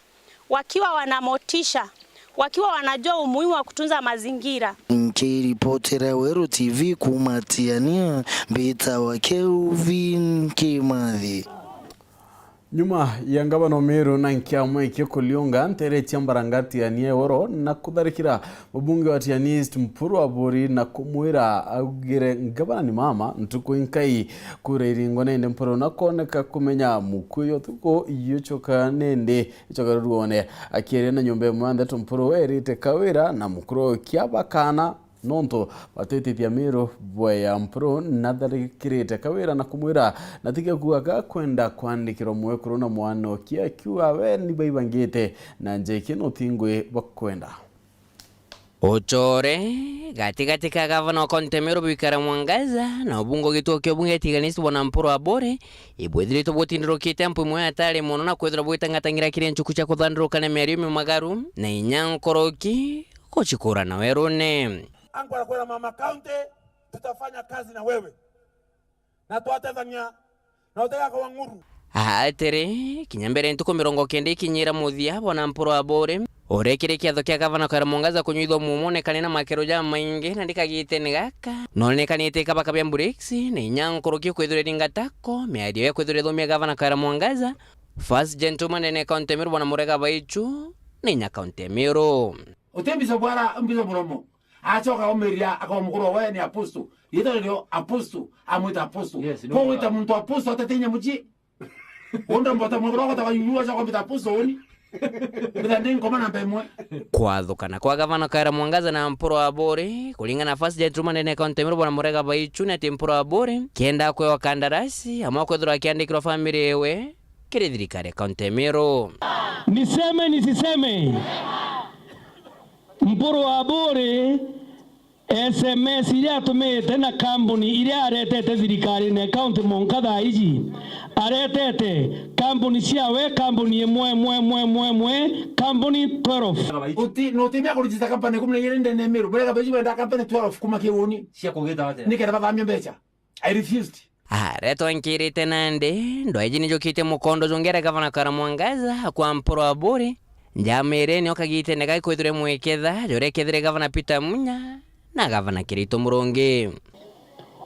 wakiwa wana motisha, wakiwa wanajua umuhimu wa kutunza mazingira. Nkiripotera Weru T V kuuma Tiania, mbitawa Kelvin Kimathi. Nyuma ya ngavana o Meru na nkiama iki kuliunga ntere cia Mbaranga Tiania Iguru na kutharikira mubunge wa Tiania East Mpuru Aburi na kumwira augire ngavana ni mama ntuku inkai kura iringwa nende Mpuru na kwoneka kumenya mukui utuku yucoka nende icoka ruone. Akiaria na nyomba imwe ya ndeto Mpuru erite Kawira na mukuru kia bakana nontu batwitithia Miru bwea Mpuru natharikirite Kawira na kumwira na tiga kuuga gakwenda kwandikirwa mwekuru na mwana ukia akiuga we ni baibangite na njeki no tingwi bakwenda. Ucore gatigati ka gavana wa kaunti ya Meru Bikara Mwangaza na ubunge wa gituo kia ubunge Tigania East Bwana Mpuru Aburi ibwithiritwe butindirukite mpu imwe atari mono na kwithirwa bwitangatangira kiri nchuku cia kuthandurukania miario mimagaru na inya nkoroki gucikura na werune. Angu arakwira mama county, tutafanya kazi na wewe. Na twatethania, na utegakwa ng'uru. Atiri, kinya mbere ntuku mirongo kenda ikinyira muthia, Bwana Mpuru Aburi, urekire kiatho kia gavana Kawira Mwangaza kunyuithwa mumone kari na makero jamaingi na ndikagitene gaka, nonekanite kabaka bia BRICS, na inya nkuruki kwithirwa iringatako, miario ya kwithirwa ithomia gavana Kawira Mwangaza, first gentleman ndene kaunti ya Meru Bwana Murega Baichu, na inya kaunti ya Meru. Uti mbica bwara, mbica muromo. Acoka aumiria, akauga mukuru we ni apostle. Riitwa rio apostle, amwita apostle. Yes, no. Ko wita muntu apostle atete inya mucii? Unda mbota mukuru wako taka yuyu, acoka mbita apostle uni. Mbita ndi nkoma namba imwe. Kwathukana kwa gavana Kawira Mwangaza na Mpuru Aburi, kuringana na first gentleman ndene kaunti ya Meru Bwana Murega Baichu, ni ati Mpuru Aburi kenda kwewa kandarasi, amwe kwithirwa akiandikirwa family iwe kiri thirikari ya kaunti ya Meru. Niseme nisiseme? Mpuru Aburi, S M S iria atumite na kambuni iria aretete thirikarine ya kaunti mwanka thaa iji, aretete kambuni ciawe, kambuni imwe, imwe, imwe, imwe, imwe, kambuni twelve. Uti, nutimia kurejista kampani ikumi na igiri ndene ya Meru, Murega Baichu benda kampani twelve kuma kiuni. Cia kugita atia? Nikenda bathamia mbeca. I refused. Aria twankirite nandi, ndwaiji nijukitie mukondo jungi aria gavana Kawira Mwangaza akwa Mpuru Aburi, njamire nio kagitene gaki kwithirwe mweketha, juria kethire gavana Peter Munya na gavana Kiraitu Murungi.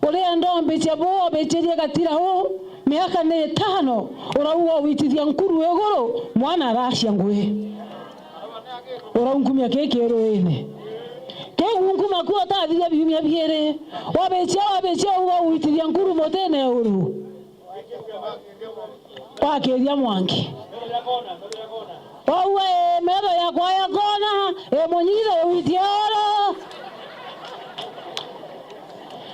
Urienda umbicia bu, obichirie gatira u, miaka ni itano, urauga ugwitithia nkuru iguru, mwana aracia ngui. Uraunkumia kii kiruine. Kiu unkuma ku utathiria biumia biiri. Wabicia, wabicia, uga ugwitithia nkuru mutine uru. Wakiria mwanki. Wauga, "Ii, metho yakwa yakona, ii, munyithe witie oro."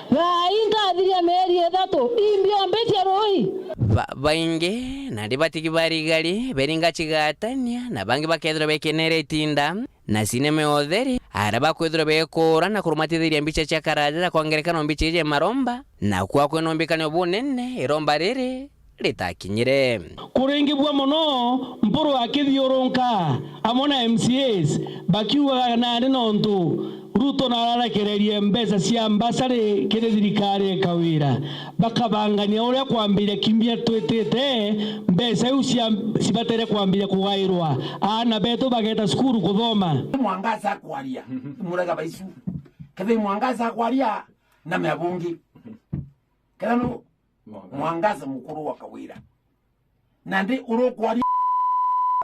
Thaa ii ntathiria mieri ithatu, imbi ombitia rui. Ba-, baingi, nandi batigi barigari, beringa cigatania, na bangi bakethirwa bekenere itinda, na sinema ya utheri, aria bakwithirwa bekuura na kurumatithiria mbicha cia karaja ja kwa ngerekano mbicha iji maromba, na kwa kwina umbikania bunene, iromba riri ritakinyire. Kuringibua mono Mpuru akithiurunka amwe na M C As bakiugaga nandi nontu Ruto nararekererie mbeca cia mbasari kiri thirikari ya Kawira, bakabangania uria kwambiria kiumia twitite mbeca iu cia, cibatere kwambiria kugairwa aana betu bageta cukuru kuthoma. Mwangaza akwaria, Murega Baichu. Kethira Mwangaza akwaria, na mea bungi. Kethira nu Mwangaza. Mwangaza mukuru wa Kawira. Nandi urukwaria.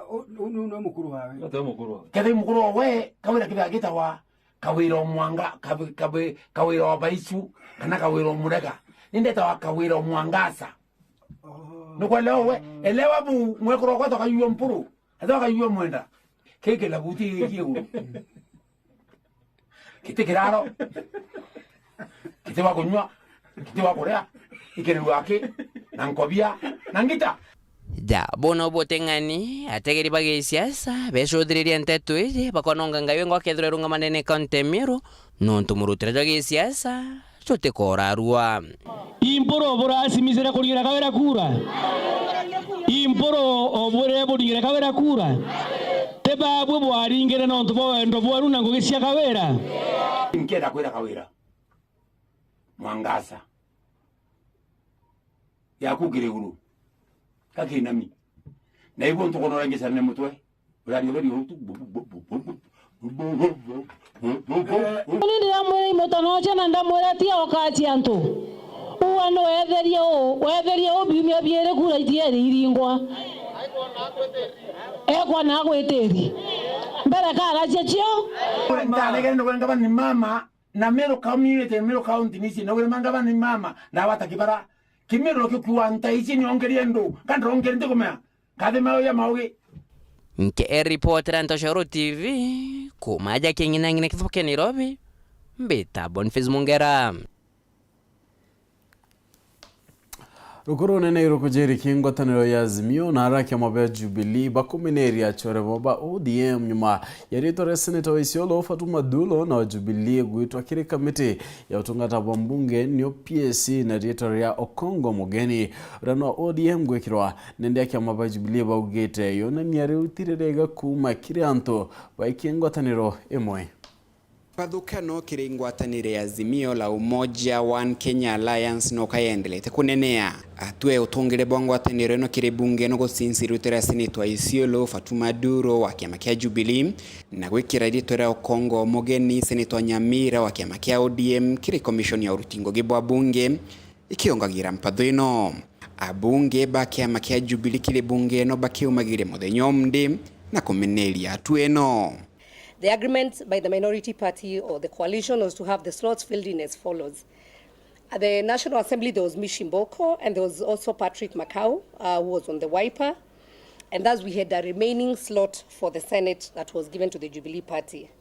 U-, u-, nu-, nu mukuru wawe. Ate mukuru wawe. Kethira mukuru wawe, Kawira kithira gitawa Kawira o Mwanga, Kawi-, Kawi-, Kawira o Baichu, kana Kawira o Murega. Nindetawa Kawira o Mwangaza. Oh. Nukwelewa we? Elewa bu, mwekuru wakwa toka yuo Mpuru. Ate toka yuo Mwenda. Kiki labuti giki iguru. Giti kiraro, giti wa kunyua, giti wa kuria, ikirirwa aki, na nkobia, na ngita. Ja, bono buteng'ani, ategeri ba gisiasa, becuthiririe nteto iji, bakononga ngai wengwa kethirwa irungamanene kaunti ya Meru, nontu murutire jwa gisiasa, jutikora arua. Impuru buracimicire kuring'ira Kawira kura? Impuru obwire buring'ire Kawira kura? Ti babwe bwaringire nontu bwa wendo bweru na ngugi cia Kawira? Nkenda kwira Kawira, Mwangaza, yaku kiri iguru. Gakinami. Na ibu ntukunora ngicanire mutwe. Uraria uria riu tu. Ni ndiramwira imutanocia na ndamwira tia ukaci antu. Uwa ni wetherie u, wetherie u biumia biiri kura itieri iringwa. Ekwa na agwitiri. Mbere karacia cio. Ndanegene nogwira ngavana ni mama, na Meru community, Meru county nisi nogwira ngavana ni mama, na wata kibara. Kimiro kikiwa nta ici niongerie ndu, kandongere ndikumea. Kathi mauya maugi. Nke ripotera Ntoshoro T V, kumaja king'inang'ina kithubu kia Nairobi, mbita Boniface Mungera. Rukuru nene irukujiri ki ngwataniro ya Azimio na ara kiama bia Jubilee bakumineria achore bo ba O D M nyuma ya ritwa ria Senator wa Isiolo Fatuma Dullo na wa Jubilee gwitwa kiri kamiti ya utungata bwa mbunge nio P A C na ritwa ria Okongo Mugeni uria no O D M gwikirwa. Nende a kiama ba Jubilee baugite yonania riu ti ririega kuuma kiri antu baikie ngwataniro imwe. Mpathukano kiri ngwataniro ya Azimio la Umoja One Kenya Alliance no kayendelete kunenea. Atue utungire bwa ngwataniro ino kiri bunge no gucinci ritwa ria Senator wa Isiolo Fatuma Dullo wa kiama kia Jubilee na gwikira ritwa ria Okongo Mugeni Senator Nyamira wa kiama kia O D M kiri komishoni ya uruti ngugi bwa bunge. Ikiungagira mpatho ino, abunge ba kiama kia Jubilee kiri bunge ino bakiumagiria muthenya umndi na kumeneria hatua ino. The agreement by the minority party or the coalition was to have the slots filled in as follows. At the National Assembly, there was Mishi Mboko and there was also Patrick Makau, uh, who was on the Wiper. And thus we had a remaining slot for the Senate that was given to the Jubilee Party.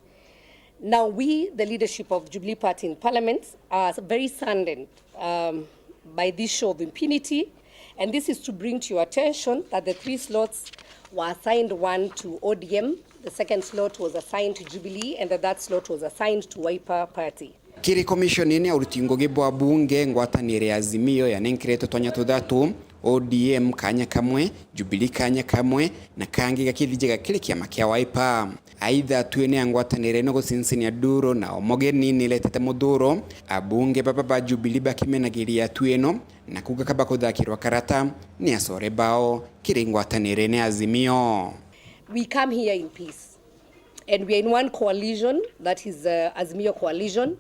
Now, we, the leadership of Jubilee Party in Parliament, are very saddened, um, by this show of impunity, and this is to bring to your attention that the three slots were assigned, one to O D M, the second slot was assigned to Jubilee, and the third slot was assigned to Wiper Party. Kiri komishoni ya uruti ngugi bwa bunge, ngwatanire ya Azimio yanenkeretwe twanya tuthatu, O D M kanya kamwe, Jubilee kanya kamwe, na kangi gakithijaga kiri kiama kia Wiper. Aitha, atue ni a ngwatanire ino gucincinia Dullo na Omogeni ni iretete muthuro, abunge baba ba Jubilee bakimenagiria atue ino na kuuga kaba kuthakirwa karata ni acore bao kiri ngwatanire ni Azimio. We come here in peace. And we are in one coalition, that is, uh, Azimio Coalition.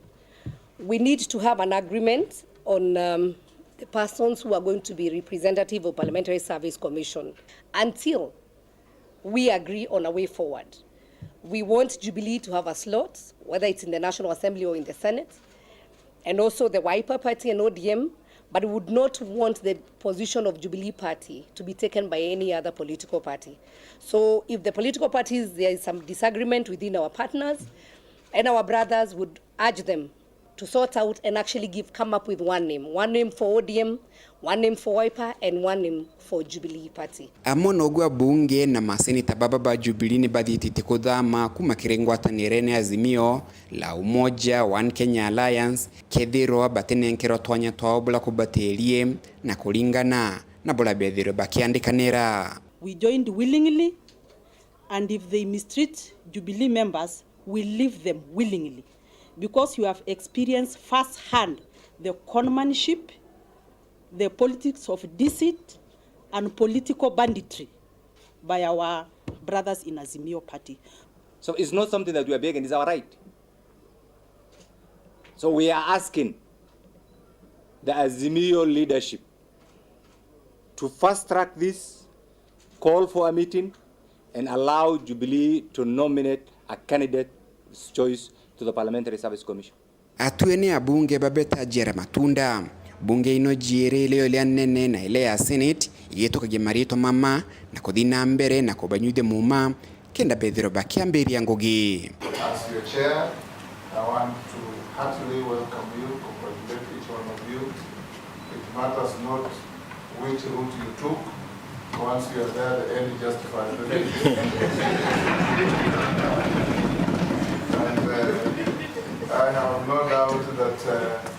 We need to have an agreement on, um, the persons who are going to be representative of Parliamentary Service Commission until we agree on a way forward. We want Jubilee to have a slot, whether it's in the National Assembly or in the Senate. And also the Wiper Party and O D M, but we would not want the position of Jubilee Party to be taken by any other political party. So if the political parties, there is some disagreement within our partners and our brothers, would urge them to sort out and actually give, come up with one name, one name for O D M, one name for Wiper, and one name for Jubilee Party. Amwe noguo abunge na maseneta baba ba Jubilee ni bathitite kuthama kuma kiri ngwatanire ni Azimio la Umoja One Kenya Alliance, kethirwa batinenkerwa twanya twao bula kubatirie na kuringana na bula bethirwe bakiandikanira. We joined willingly, and if they mistreat Jubilee members, we leave them willingly, because you have experienced first hand the conmanship, the politics of deceit and political banditry by our brothers in Azimio Party. So it's not something that we are begging, it's our right. So we are asking the Azimio leadership to fast track this, call for a meeting, and allow Jubilee to nominate a candidate's choice to the Parliamentary Service Commission. Atue ni abunge babeta Jera Matunda. Bunge ino jiiri, ilio iria nene na ile ya Senate, igitukagia maritwa mama na kuthi na mbere na kubanyuithia muuma kenda bethirwa bakiambiria ngugi. As your chair, I want to heartily welcome you, congratulate each one of you. It matters not which route you took, once you are there, the end justifies the means. And, uh, I have no doubt that, uh,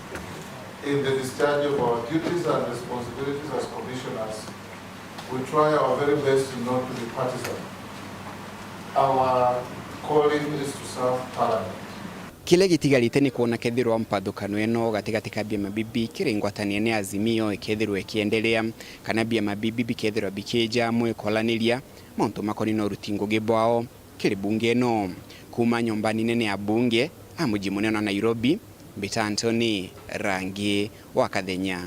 in the discharge of our duties and responsibilities as commissioners, we try our very best not to be partisan. Our calling is to serve Parliament. Kiria gitigarite ni kwona kethirwa mpathukano ino gatigati ka biama bibi kiri ngwataniro ni Azimio ikethirwa ikiendelea, kana biama bibi bikethirwa bikija amwe ikolaniria mauntu makoni na uruti ngugi bwao kiri bunge ino. Kuuma nyomba nene ya bunge, a muji munene wa Nairobi, mbita Anthony Rangi wa Kathenya.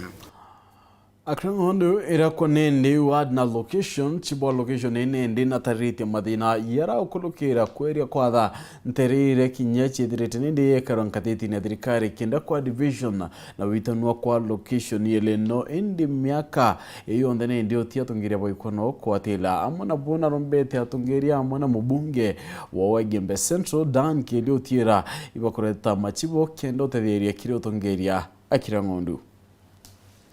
Akira ng'ondu irakwa nindi ward na location, chief wa location ii nindi nataritie mathina yaragukurukira kweria kwatha nterire kinya chiithirite nindi yekarwa nkathitine ya thirikari kenda kwa division na witanua kwa location yele no indi miaka iyo yonthe nindi uti atongeria baikwa no kwatila amwe na bona rombete atongeria amwe na mubunge wa Igembe Central Dan Kiri utiira ibakureta machibo kenda utetheria kiri utongeria Akira ng'ondu.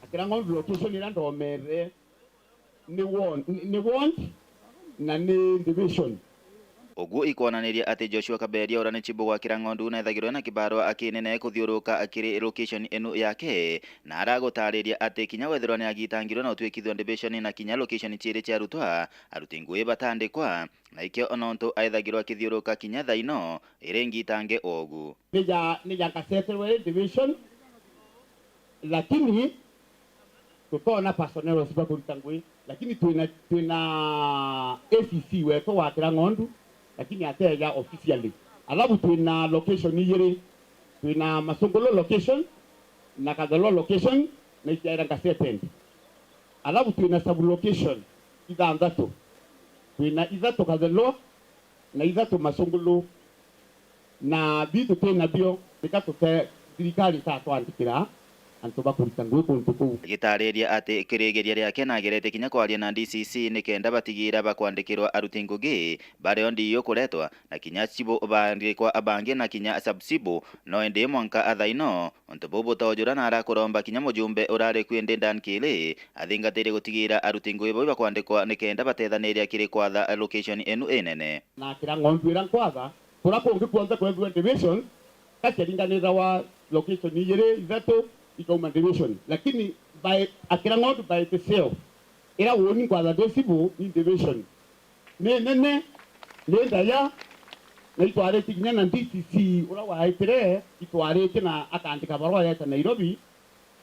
Akira ng'ondu location iria ndomere ni ward, ni, ni ward na ni division. Ugu ikwonaniria ati Joshua Kaberia uria ni chibu gwa Akira ng'ondu na ethagirwa na kibarua akinene kuthiuruka akiri location inu yake, na aragutariria ati kinya wethirwa ni agitangirwe na utwikithua division na kinya location ciiri cia arutwa, aruti ngui batandikwa, na ikio ona untu aethagirwa akithiuruka kinya thaino iri ngitange ugu. Nija, nija ngaceterwe iri division, lakini tutona personnel ucio bakuruta ngui, lakini twina, twina A C C wetu wa Akira ng'ondu, lakini ateja officially. Alafu twina location ijiri, twina Masungulu location na Kathelwa location na itiaira ngacetendi. Alafu twina sub location ithanthatu, twina ithatu Kathelwa na ithatu Masungulu. Na biu tuti nabio, nika tute thirikari itatwandikira antu bakuruta ngui kuntu kuu. Agitariria ati kirigiria riake nagerete kinya kwaria na D C C nikenda batigira bakwandikirwa aruti ngugi bario ndiyo kuretwa, na kinya chibu bandikwa abangi na kinya sub chibu, no indi mwanka athaino untu buu butojura na arakuromba kinya mujumbe urari kwi ndi Dan Kili athingatire gutigira aruti ngugi bau bakwandikwa nikenda batethaniria kiri kwatha location inu inene. Na Akira ng'ondu iria nkwatha, kuria kungi kwonthe kwethirwe division, ka ciaringanirwa location ijiri, ithatu, ikauma division. Lakini by, Akira ng'ondu by itself, iria uuni nkwatha ndi chibu ni division. Ni nene, ni ndaya, na itwaritie kinya na D C C uria waitire, itwaritie na akandika barua yeta Nairobi,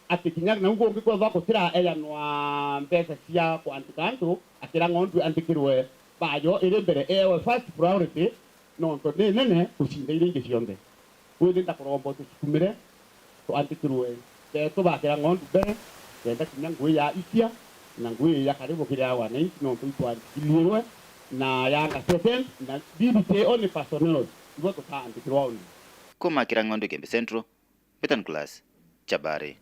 ati kinya nau kungi kwethwa gutiraejanwa mbeca cia kwandika antu, Akira ng'ondu andikirwe bayo iri mbere, ewe first priority, nontu ni nene gucinda iria ingi cionthe. Kwou ni ndakuromba utusukumire, twandikirwe betu ba Akira ng'ondu mbere, kenda kinya ngui ya icia na ngui ya karibu kiri ya wananchi, nontu itwandikirwe na yanga second, na bibi ti o ni personal, ibo tutaandikirwa undi. Kuma Akira ng'ondu Igembe Central, Betan Class, Chabari.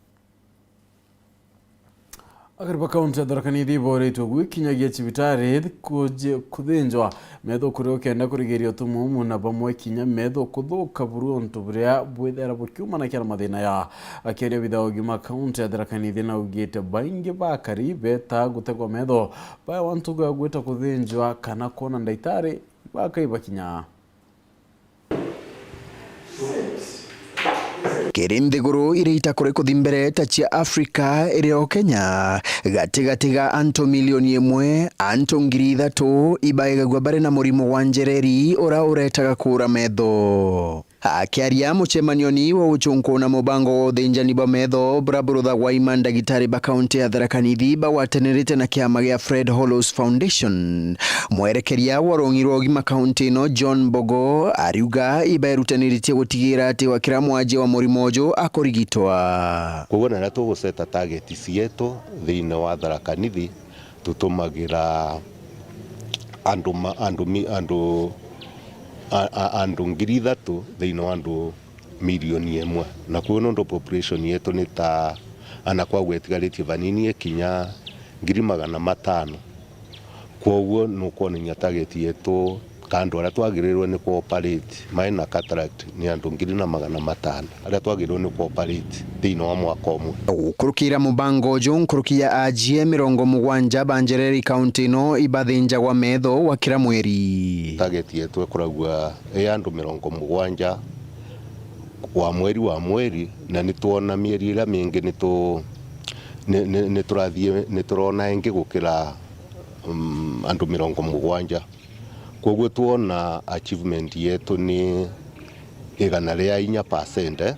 Akari ba kaunti ya Tharaka Nithi iboretwe gwikinyagia cibitari kuji-, kuthinjwa metho kuria ukenda kurigiria utumumu na bamwe kinya metho kuthuka buru untu buria bwithera bukiumanakia na mathina ya. Akiaria obitha wa ugima kaunti ya Tharaka Nithi naugite baingi ba akari beta gutegwa metho baewa ntugu ya gwita kuthinjwa kana kwona ndaitari bakaibakinya. Kiri nthiguru iria itakuri kuthi mbere ta cia Afrika, iri o Kenya, gatigati ga antu milioni imwe, antu ngiri ithatu ibaegagua bari na murimo wa njereri uria uretaga kuura metho. Akiaria mucemanioni wa uchunkuna mubango wa uthinjani bwa metho buria buruthagwa i mandagitari ba kaunti ya Tharaka Nithi bagwatanirite na kiama gia Fred Hollows Foundation, mwerekeria wa rung'i rwa ugima kaunti ino, John Mbogo, ariuga iberutaniritie gutigira ati wa kira mwanjia wa murimo uju akurigitwa. Koguo na riria tuguceta target cietu thiini wa Tharaka Nithi, tutumagira andu ma-, andu mi-, andu, a-, a-, andu ngiri ithatu thiini wa andu milioni imwe. Na koguo nontu population yetu ni ta, ana kwagua itigaritie vanini ikinya ngiri magana matano. Kwoguo nukwonania target yetu, ka andu aria twagirirwe ni ku operate mai na cataract ni andu ngiri na magana matano aria twagirirwe ni ku operate thiini wa mwaka umwe. Gukurukira mubango uju, nkuruki ya ajie mirongo mugwanja ba njereri kaunti ino ibathinjagwa metho wa kira mweri. Target yetu ikuragua i andu mirongo mugwanja wa mweri wa mweri, na nitwona mieri iria mingi nitu-, ni, ni, niturathie, niturona ingi gukira, mm, andu mirongo mugwanja. Kwoguo twona achievement yetu ni, Igana ria inya percent, eh?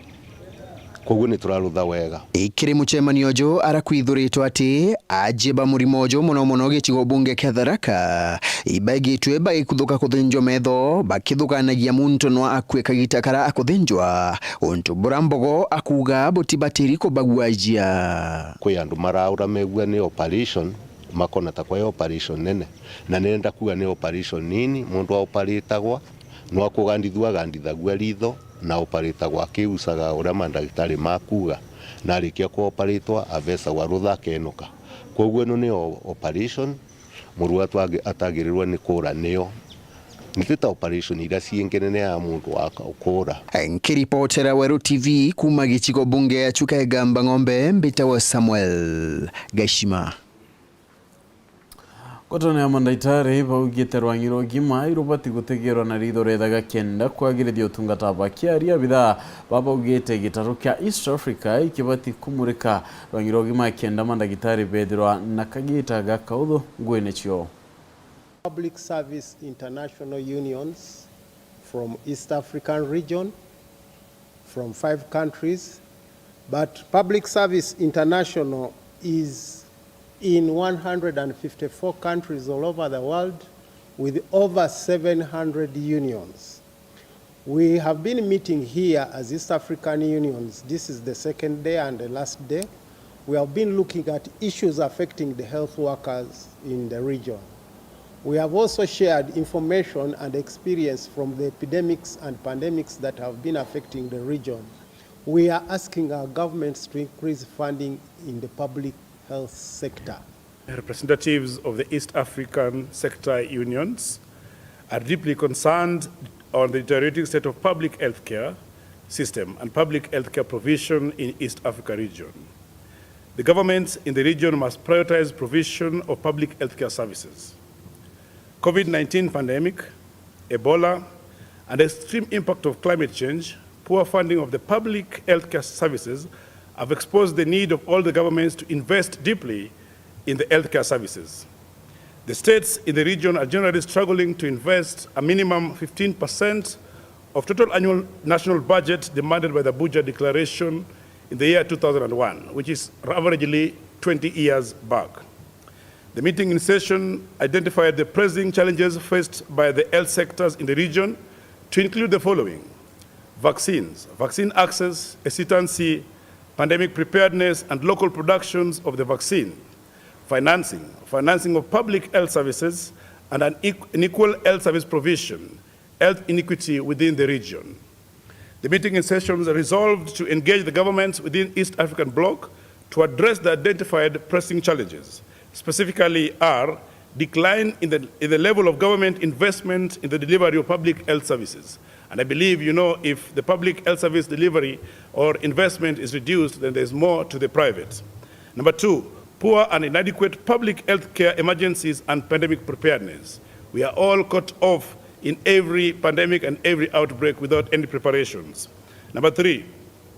Koguo ni turarutha wega. Ikiri mucemanio uju arakwithuritwe ati ajie ba murimo uju, muno muno gicigo bunge kia Tharaka, ibaigitwe bagikuthuka kuthinjwa metho, bakithukanagia muntu no akue kagita kara akuthinjwa, untu bura Mbogo akuuga butibatiri kubagwajia. Kwi andu maraura megua ni operation, makona ta kwa operation nene, na nenda kuuga ni operation nini, muntu aoparitagwa, no akugandithua agandithagua ritho, na operatagwa akiusaga uria mandagitari makuuga, na arikia kuoperatwa avecagwa rutha akenuka. Kwoguo ino ni o-, operation, murwaru atwagi-, atagirirwe ni kuura nio. Nti ta operation iria ciingi nene ya muntu wa ka-, kuura. Nkiripotera Weru T V kuuma gicigo bunge ya Chuka Igamba Ng'ombe, mbitawa Samuel Gashima. Ngwataniro ya mandagitari baugite rwang'i rwa ugima irubati gutegerwa na ritho rithaga kenda kwagirithia utungata. Bakiaria, abithaa babaugite gitaru kia East Africa ikibati kumurika rwang'i rwa ugima kenda mandagitari bethirwa na kagita gakauthu nguine cio. Public Service International Unions from East African region, from five countries, but Public Service International is in one hundred and fifty-four countries all over the world with over seven hundred unions. We have been meeting here as East African Unions. This is the second day and the last day. We have been looking at issues affecting the health workers in the region. We have also shared information and experience from the epidemics and pandemics that have been affecting the region. We are asking our governments to increase funding in the public health sector. Representatives of the East African sector unions are deeply concerned on the deteriorating state of public healthcare system and public healthcare provision in East Africa region. The governments in the region must prioritize provision of public healthcare services. COVID nineteen pandemic, Ebola, and extreme impact of climate change, poor funding of the public healthcare services have exposed the need of all the governments to invest deeply in the healthcare services. The states in the region are generally struggling to invest a minimum fifteen percent of total annual national budget demanded by the Abuja Declaration in the year two thousand and one, which is averagely twenty years back. The meeting in session identified the pressing challenges faced by the health sectors in the region, to include the following: vaccines, vaccine access, hesitancy, pandemic preparedness and local productions of the vaccine, financing, financing of public health services, and an equ-, unequal health service provision, health inequity within the region. The meeting in sessions resolved to engage the governments within East African Bloc to address the identified pressing challenges, specifically are decline in the, in the level of government investment in the delivery of public health services. And I believe, you know, if the public health service delivery or investment is reduced, then there's more to the private. Number two, poor and inadequate public health care emergencies and pandemic preparedness. We are all caught off in every pandemic and every outbreak without any preparations. Number three,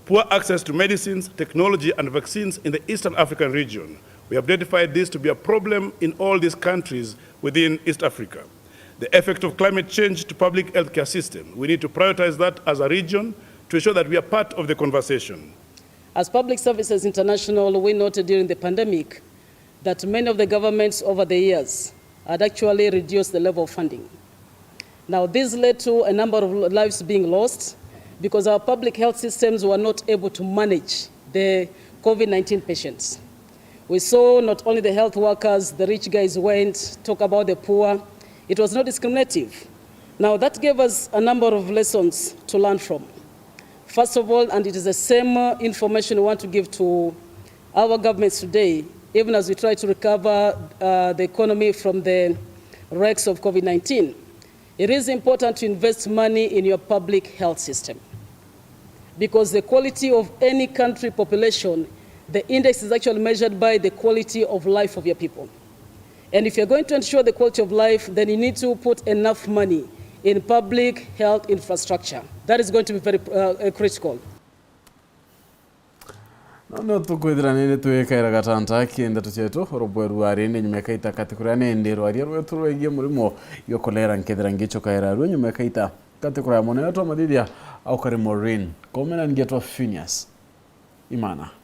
poor access to medicines, technology, and vaccines in the Eastern African region. We have identified this to be a problem in all these countries within East Africa. The effect of climate change to public healthcare system. We need to prioritize that as a region to ensure that we are part of the conversation. As Public Services International, we noted during the pandemic that many of the governments over the years had actually reduced the level of funding. Now, this led to a number of lives being lost because our public health systems were not able to manage the COVID nineteen patients. We saw not only the health workers, the rich guys went, talk about the poor. It was not discriminative. Now, that gave us a number of lessons to learn from. First of all, and it is the same, uh, information we want to give to our governments today, even as we try to recover, uh, the economy from the wrecks of COVID nineteen, it is important to invest money in your public health system. Because the quality of any country population, the index is actually measured by the quality of life of your people. And if you're going to ensure the quality of life, then you need to put enough money in public health infrastructure. That is going to be very, uh, uh, critical. No, no tukwithira nindi twikaira gatanta ki ndeto cietu, urubweru ari ndi nyuma ikaita kati kuria nindi rwaria rwetu rwegie murimo yo kolera nkethira ngicokaira rwe nyuma ikaita kati kuria munene twa mathithia au kari Maureen. Komena ngetwa Phineas. Imana.